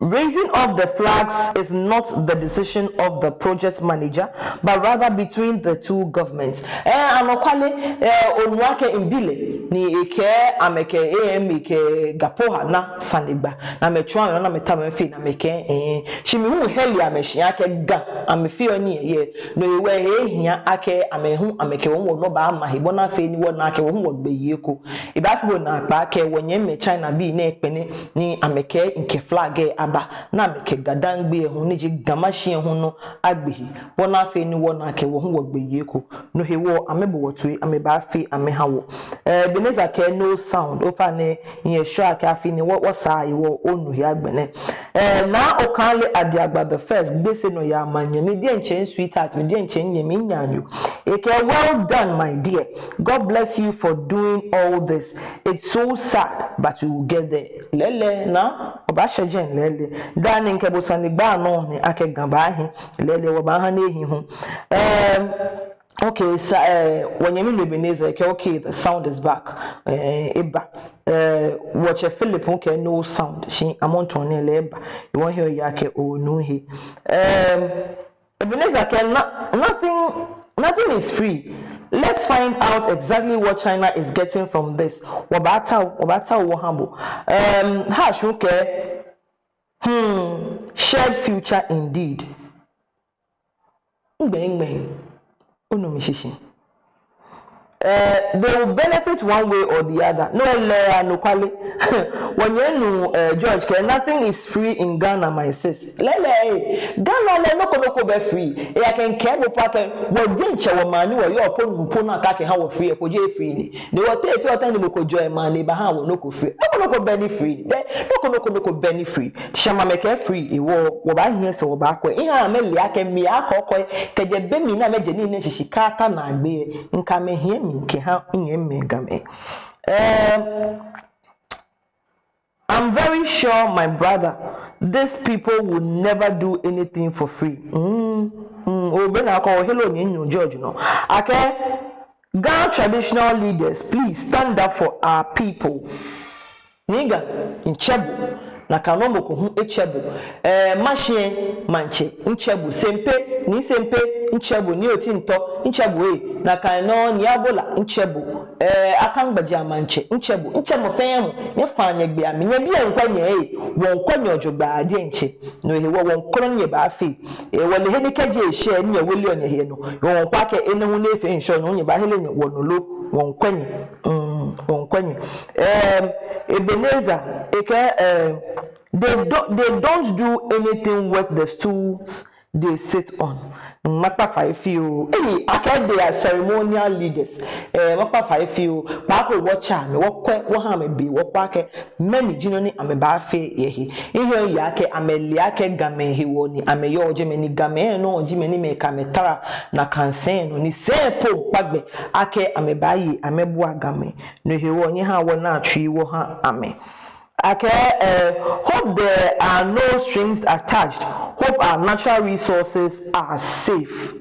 Raising of the flags is not the decision of the project manager, but rather between the two governments. Eh, anɔkwale, eh, onu akɛ mibi lɛ, ni ekɛɛ amɛkɛ A M A kɛ Gapoha na sane gba, ni amɛtsɔɔ amɛ nɔ ni amɛtaoɔ amɛfee ni amɛkɛɛ, eh, shi mi hu heli amɛshi akɛ Ga, amɛfeɔ nii yɛ, no hewɔ ehia akɛ amɛ hu amɛkɛ wɔ hu wɔnɔ baama he, bɔ ni afee ni wɔna akɛ wɔ hu wɔgbeyei eko. Ebaafi bo naakpa akɛ wɔnyɛmimɛi China bii nɛɛ kpɛnɛ ni amɛkɛɛ mikɛ flag lɛ aba, ni amɛkɛ Ga-Dangme lɛ hu, ni ji Ga Mashie lɛ hu nɔ agbe he, bɔ ni afee ni wɔna akɛ wɔ hu wɔgbeyei eko. No hewɔ amɛbo wɔ toi, amɛbaafee amɛha wɔ. Eh, Ebenezer kɛɛ no sound, ofainɛ, miyɛ sure akɛ afi ni wɔ, wɔsaa yi wɔ onu he agbɛnɛ. Eh, Naa Okanle Adiagba the first, Gbese nɔyaa manyɛ, mi diɛŋtsɛ sweetheart, mi diɛŋtsɛ nyɛmi naanyo. Ekɛɛ, well done, my dear. God bless you for doing all this. It's so sad, but we will get there. Lɛɛlɛŋ, Naa, wɔbaashɛ jɛi lɛɛlɛŋ. Daa ni mikɛ bo sane gba nɔ ni akɛ Ga baahi. Lɛɛlɛŋ, wɔbaaha ni ehi hu. Um, okay, sa, eh, wɔnyɛmi Ebenezer, ekɛɛ, okay, the sound is back. Eh, eba. Eh, wɔtsɛ Philip hu kɛɛ no sound. Shi amrɔ nɛɛ lɛ eba. Ewɔ he oya kɛ onu he. Um, Ebenezer kɛɛ, no, nothing, nothing is free. Let's find out exactly what China is getting from this. Wɔbaatao, wɔbaatao wɔha bo. Um, Hash hu kɛɛ, hmm, shared future indeed. Ngbɛngbɛn, onu mishishi. Eh, they will benefit one way or the other. No, lɛɛlɛŋ, anɔkwale. Wɔnyɛmi nuu, eh, George kɛɛ, nothing is free in Ghana, my sis. Lɛɛlɛŋ, eh, Ghana lɛ nɔ ko nɔ ko bɛ free. Eya kɛ mikɛɛ bo po akɛ, wɔ diɛŋtsɛ wɔmaŋ ni wɔyɔɔ po nɔ po ni akɛɛ akɛha wɔ free, eko jeee free ni. Ni wɔteŋ fɛɛ wɔteŋ ni mɔ ko jɔɔ emaŋ ni ebaha wɔ nɔ ko free. Nɔ ko nɔ ko bɛ ni free. Dɛ, nɔ ko nɔ ko nɔ ko bɛ ni free. Shi amɛkɛɛ free, ewɔ, wɔbaahi sɛɛ wɔbaakwɛ. Miha amɛle akɛ mi akɔkɔi, kɛjɛ be mli ni amɛje nii nɛɛ shishi kɛta naagbee, mikɛ amɛ hiɛ mikɛha minyɛmimɛi Gamɛi. Um, I'm very sure, my brother, these people will never do anything for free. Mm, mm, o be na kɔ, o hello ni nyu George nɔ. Akɛ, Ga traditional leaders, please stand up for our people. Ni Ga, mitsɛ bo, nakai nɔŋŋ mɔ ko hu etsɛ bo. Eh, Mashie maŋtsɛ, mitsɛ bo. Sempe, Nii Sempe, mitsɛ bo. Nii Otintɔ, mitsɛ bo, eh. Nakai nɔŋŋ Nii Abola, mitsɛ bo. Eh, Akangbadza maŋtsɛ, mitsɛ bo. Mitsɛ mɔ fɛɛ mɔ, nyɛfaa nyɛgbɛi amli, nyɛbii lɛ miikwɛ nyɛ, eh. Wɔmiikwɛ nyɛ jogbaŋŋ diɛŋtsɛ. No hewɔ wɔmiikwɛ nɔ ni nyɛbaafee. Eh, wɔle he ni kɛji eshɛ ni nyɛweleɔ nyɛhe nɔ. Wɔmiikwɛ akɛ enɛ hu ni efee ŋshɔ nɔ, nyɛbaahere nyɛhe wɔnɔ lo. Wɔmiikwɛ nyɛ. Mm, wɔmiikwɛ nyɛ. Um, Ebenezer, ekɛɛ, um, they don't, they don't do anything worth the stools they sit on. Makpa fai fioo. Ei, akɛ they are ceremonial leaders. Eh, makpa fai fioo. Kpaako wɔtsɛ amɛ, wɔkwɛ, wɔha amɛ be, wɔkwɛ akɛ mɛni ji nɔ ni amɛbaafee yɛ he. Miheɔ miyeɔ akɛ amɛle akɛ Gamɛi hewɔ ni amɛyɔɔ jɛmɛ ni Gamɛi nɔŋŋ ji mɛi ni amɛkɛ amɛtara nakai sɛi nɔ ni sɛi po kpa gbɛ akɛ amɛbaaye amɛbua Gamɛi. No hewɔ nyɛhaa wɔnaa tsui wɔha amɛ. Akɛ, eh, hope there are no strings attached. Hope our natural resources are safe.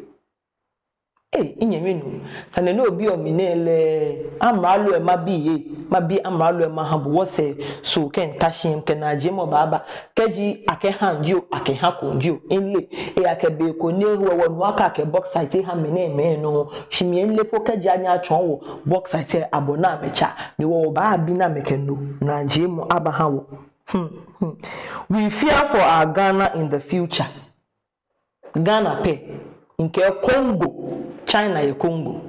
Ei, minyɛmi nuu, sane ni obiɔ mi nɛɛ lɛ, amralo lɛ mabi ee, mabi amralo lɛ maha bo wɔsɛɛ, so kɛ mita shi mikɛ naajiemɔ baaba, kɛji akɛha mi jio, akɛhako mi jio, mile, eya kɛ be ko ni ehe wɔ wɔnu akɛ akɛ bauxite eha mɛi nɛɛ mɛi nɔ, shi mi mile po kɛji anyɛ atsɔɔ wɔ bauxite lɛ abɔ ni amɛtsa, ni wɔ wɔbaabi ni amɛkɛ no naajiemɔ abaha wɔ. Hmm, hmm. We fear for our Ghana in the future. Ghana pɛ, mikɛɛ Congo, China yɛ Congo.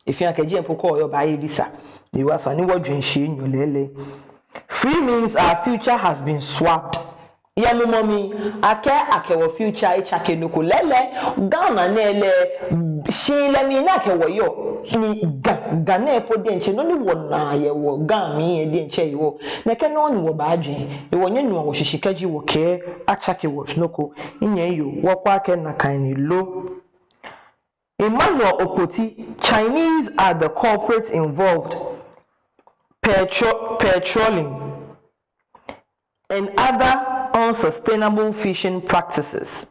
Efee akɛ jɛi po kɛ oyɔɔ obaaye visa. Ni wɔsaa ni wɔjwɛŋ shi enyɔ lɛɛlɛŋ. Free means our future has been swapped. Yɛ mimumɔ mli, akɛɛ akɛ wɔ future etsake nɔ ko lɛɛlɛŋ. Ghana nɛɛ lɛ, shihilɛ mli ni akɛ wɔ yɔɔ. Ni Ga, Ga nɛɛ po diɛŋtsɛ, nɔ ni wɔnaa yɛ wɔ Ga mli lɛ diɛŋtsɛ hewɔ. Nɛkɛ nɔŋŋ ni wɔbaajwɛŋ. Hewɔ nyɛnua wɔshishi kɛji wɔkɛɛ atsake wɔ nɔ ko. Minyɛmi yoo, wɔkwɛ akɛ nakai ni lo. Emmanuel Okpoti, Chinese are the culprits involved. Petro-, petroleum and other unsustainable fishing practices.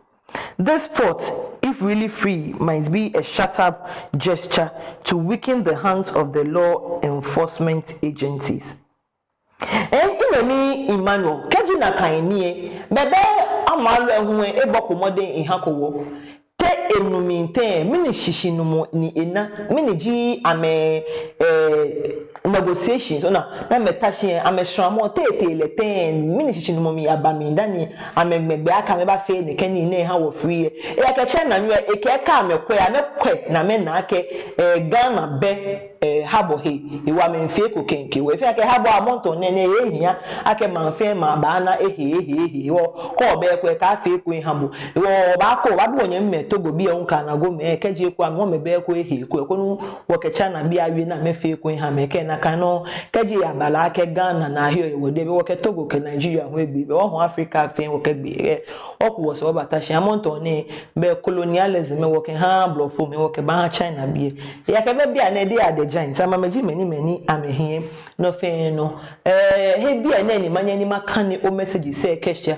This port, if really free, might be a shut-up gesture to weaken the hands of the law enforcement agencies. Ɛɛ, minuu Emmanuel, kɛji nakai ni lɛ, bɛ bɛ amralo lɛ hu lɛ, ebɔko mɔdɛŋ ehako wɔ. Te enu mli tɛŋŋ, mɛni shishinumɔ ni ena, mɛni ji amɛ, ɛɛ, negotiations, ona, ni amɛta shi lɛ, amɛshramɔ, te etee lɛ tɛŋŋ, mɛni shishinumɔ mli aba mli dani amɛŋmɛ gbɛ akɛ amɛbafee nɛkɛ nii nɛɛ aha wɔ free lɛ. Ejaakɛ China nyo lɛ, ekɛɛ kɛ amɛkwɛ, amɛkwɛ ni amɛna akɛ, ɛɛ, Ghana bɛ, ɛɛ, harbour he, hewɔ amɛmiifee eko kɛmiikɛɛ wɔ. Efeɔ akɛ harbour amrɔ nɛɛ nɛɛ, ehia akɛ maŋ fɛɛ maŋ baana ehe, ehe, ehe. Hewɔ kɛ obɛ eko lɛ, kaafee eko eha bo. Hewɔ obaakɔ, obaabi wɔnyɛmimɛi Togobii lɛ hu kɛ anagomɛi, kɛji eko amɛ, amɛbɛ eko ehe, eko, eko ni wɔkɛ Chinabii awie ni amɛfee eko eha amɛ. Kɛ nakai nɔŋŋ, kɛji aba lɛ akɛ Ghana ni aheɔ yɛ wɔdɛŋ, bɛ wɔkɛ Togo kɛ Nigeria hu egbe, bɛ wɔhu Africa fɛɛ wɔkɛgbe. Ɛɛ, wɔku wɔsɛɛ wɔbata shi, amrɔ nɛɛ, bɛ colonialism lɛ wɔkɛhaaa blɔfomɛi, wɔkɛbaha Chinabii lɛ. Ejaakɛ bɛ bianɛ they are the giants, amɛ, amɛji mɛi ni, mɛi ni amɛhiɛ nɔ fɛɛ nɔ. Ɛɛ, he bianɛ ni manyɛ ni makane o message sɛɛ kɛshia.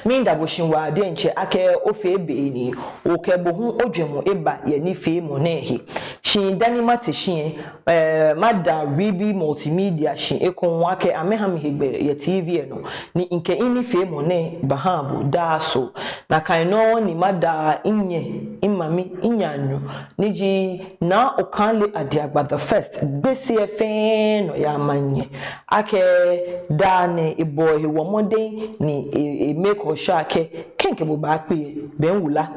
Miida bo shi waa diɛŋtsɛ akɛ ofee be ni okɛ bo hu ojwɛŋmɔ eba yɛ nifeemɔ nɛɛ he. Shi dani mate shi lɛ, ɛɛ, mada Ribi Multimedia shi ekoŋŋ akɛ amɛha mi hegbɛ yɛ T V lɛ nɔ, ni mikɛ minifeemɔ nɛɛ baha bo daa Soo. Nakai nɔŋŋ ni mada minyɛ, mimami, minaanyo, ni ji Naa Okailey Adiagba the first, Gbese lɛ fɛɛ nɔyaa manyɛ, akɛ daa nɛɛ ebɔ ehe wɔ mɔdɛŋ ni e, e make sure akɛ kɛ mikɛ bo baakpe lɛ, bɛ miwula.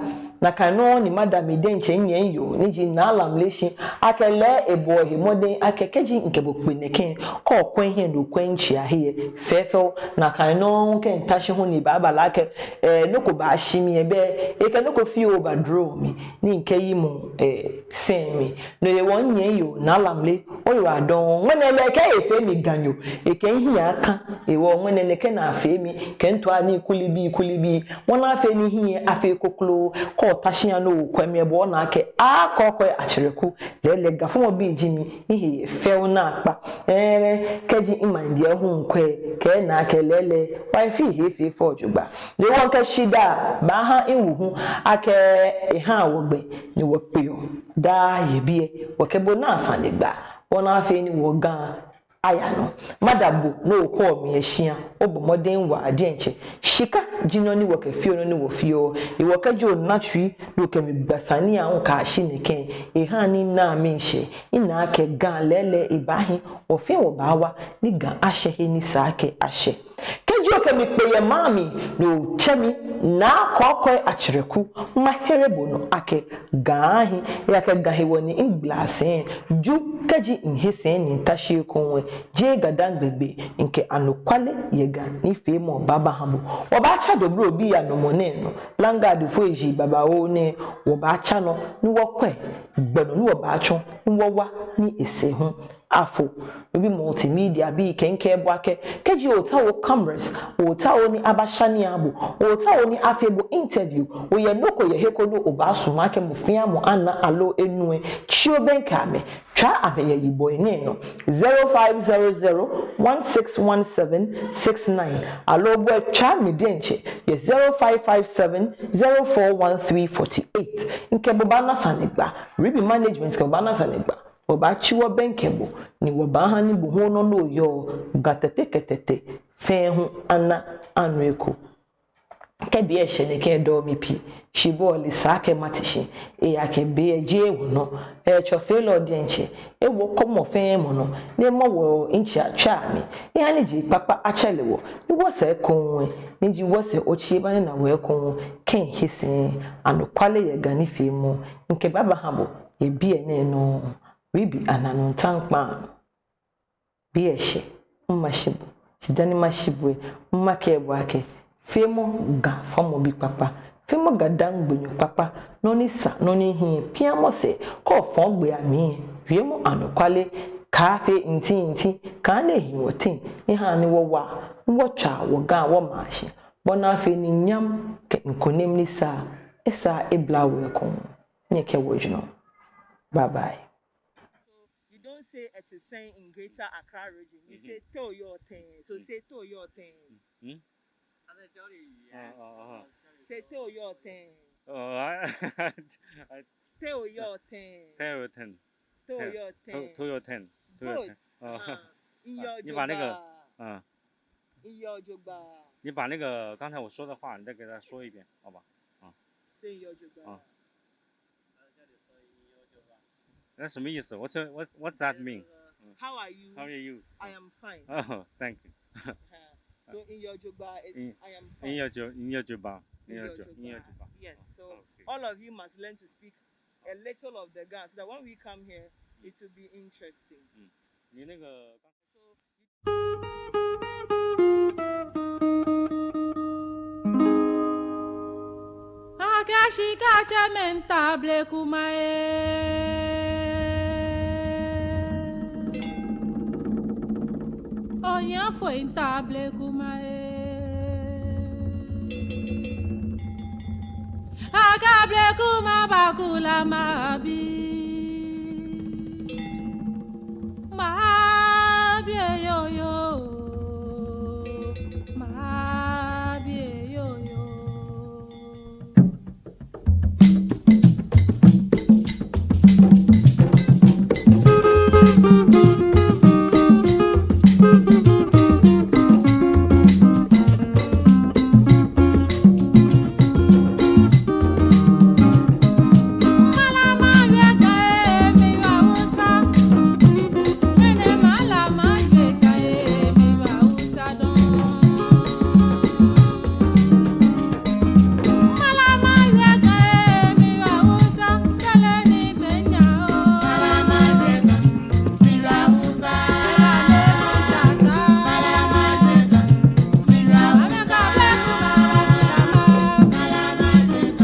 Nakai nɔŋŋ ni mada mi diɛŋtsɛ minyɛmi yoo, ni ji Naa Lamle shi, akɛ lɛ ebɔ ehe mɔdɛŋ akɛ kɛji mikɛ bo kpe nɛkɛ, kɛ okwɛ mihiɛ ni okwɛ mitsui ahe lɛ, fɛfɛo. Nakai nɔŋŋ kɛ mita shi hu ni ebaaba lɛ akɛ, ɛɛ, nɔ ko baashi mi lɛ, bɛ ekɛ nɔ ko fioo badro mi, ni mikɛyimɔ, ɛɛ, sɛŋ mi. No hewɔ minyɛmi yoo, Naa Lamle, oyiwaladɔŋŋ. Ŋmɛnɛ lɛ ekɛɛ efee mi Ganyo, ekɛɛ mihiɛ aka. Hewɔ ŋmɛnɛ nɛkɛ ni afee mi, kɛ mitoɔ nii kulibii kulibii. Wɔna afee ni hiɛ afee kokloo, kɛ ota shi ni okwɛ mi lɛ, bo ona akɛ akɔkɔi atsɛrɛku, lɛɛlɛŋ Ga fɔmɔbi ji mi, mihe yɛ fɛo naakpa. Ɛɛ, kɛji mimaŋ diɛ hu mikwɛ, kɛ mina akɛ lɛɛlɛŋ, wɔ fɛɛ he fɛɛ fɛo jogbaŋŋ. Hewɔ mikɛ shidaa baaha miwu hu akɛ eha wɔ gbɛ ni wɔkpeɔ daa yɛ biɛ, wɔkɛ bo naa sane gba, wɔna afee ni wɔ Ga aya nɔ. Mada bo ni okɔ mi yɛ shia, obɔ mɔdɛŋ waa diɛŋtsɛ. Shika ji nɔ ni wɔkɛfeɔ nɔ ni wɔfeɔ. Hewɔ kɛji ona tsui ni okɛ mi gba sane lɛ hu kɛyashi nɛkɛ, eha ni mina miishɛɛ. Mina akɛ Ga lɛɛlɛŋ ebaahi, wɔ fɛɛ wɔbaawa, ni Ga ashɛ he ni sa akɛ ashɛ. Kɛji okɛ mi kpe yɛ maŋ mli, ni otsɛ mi Naa Kɔkɔi Atsɛrɛku, mahere bo nɔ akɛ Ga ahi, ejaakɛ Ga hewɔ ni migbala sɛi. Ju kɛji mihe sɛi ni mita shi ekoŋŋ lɛ, jeee GaDangme gbɛ, mikɛ anɔkwale yɛ Ga nifeemɔ baabaha bo. Wɔbaatsa Dobrobii anɔmɔ nɛɛ nɔ, Langa Adifo eji babaoo nɛɛ, wɔbaatsa nɔ ni wɔkwɛ gbɛ nɔ ni wɔbaatsɔ ni wɔwa ni esɛɛ hu afo. Ribi Multimedia bii kɛ mikɛɛ bo akɛ, kɛji otaoɔ cameras, otaoɔ ni abasha nii aha bo, otaoɔ ni afee bo interview, oyɛ nɔ ko yɛ he ko ni obaasumɔ akɛ mɔ fɛɛ mɔ ana aloo enu lɛ, tsi obɛŋkɛ amɛ. Tswa amɛ yɛ yibɔi nɛɛ nɔ: zero five zero zero one six one seven six nine, aloo bo lɛ tswa mi diɛŋtsɛ yɛ zero five five seven zero four one three forty eight. Mikɛ bo baana sane gba. Ribi Management kɛ bo baana sane gba. Wɔbaatsi wɔbɛŋkɛ bo, ni wɔbaaha ni bo hu onɔ ni oyɔɔ, Ga Tɛte kɛ Tɛtɛ fɛɛ hu ana anu eko. Kɛ be lɛ shɛ nɛkɛ, edɔɔ mi pii, shi bo ole, esa akɛ mate shi, ejaakɛ be lɛ jeee wɔnɔ, etsɔfeelɔ diɛŋtsɛ, ewo kɔmɔ fɛɛ mɔ nɔ, ni emɔ wɔ ntsɛ atswa mi, eha ni je kpakpa atsɛre wɔ, ni wɔsɛɛ ekoŋŋ, ni ji wɔsɛɛ otsi eba ni ena wɔ ekoŋŋ, kɛ mihe sɛi, anɔkwale yɛ Ga nifeemɔ, mikɛbaabaha bo yɛ biɛ nɛɛ nɔŋŋ. Ribi Ananu Ntaŋkpaŋ. Be lɛ shɛ, mimashi bo. Shi dani mashi bo lɛ, makɛɛ bo akɛ, feemɔ Ga fɔmɔbi kpakpa, feemɔ GaDangmenyo kpakpa, nɔ ni sa, nɔ ni hiɛ, piamɔ sɛɛ, kɛ ofɔɔ gbɛ amli lɛ, wiemɔ anɔkwale, kaafee ntinti, kaana ehi wɔteŋ, ni ha ni wɔwa, ni wɔtswa wɔ Ga wɔmaŋ shi, bɔ ni afee ni nyam kɛ nkunim ni sa, esa ebla wɔ ekoŋŋ. Nyɛkɛ wɔ jurɔ. Bye bye. You don't say Etsɛsɛn in Greater Accra region. You say Te Oyɔɔ Tɛŋŋ. So say Te Oyɔɔ Tɛŋŋ. Hmm? Uh, uh, uh. Say Te Oyɔɔ Tɛŋŋ. Oh, I, I, Te Oyɔɔ Tɛŋŋ. Te Oyɔɔ Tɛŋŋ. Te Oyɔɔ Tɛŋŋ. Te Oyɔɔ Tɛŋŋ. Te Oyɔɔ Tɛŋŋ. Good. Uh, in your Jogba. 嗯，你要就吧。你把那个刚才我说的话，你再给他说一遍，好吧？嗯。所以要就吧。嗯。那什么意思？What what what's that mean? How are you? How are you? I am fine. Oh, thank you. Uh-huh. So in your jogbaŋŋ is in, I am fine. In your jo in your jogbaŋŋ. In your jo in your jogbaŋŋ. Yes. So okay. All of you must learn to speak a little of the Ga so that when we come here, it will be interesting. 嗯，你那个。 Akɛ shika tsɛmɛi miitao blema ee. Ohiafoi miitao blema ee. Akɛ blema ba kula mabi.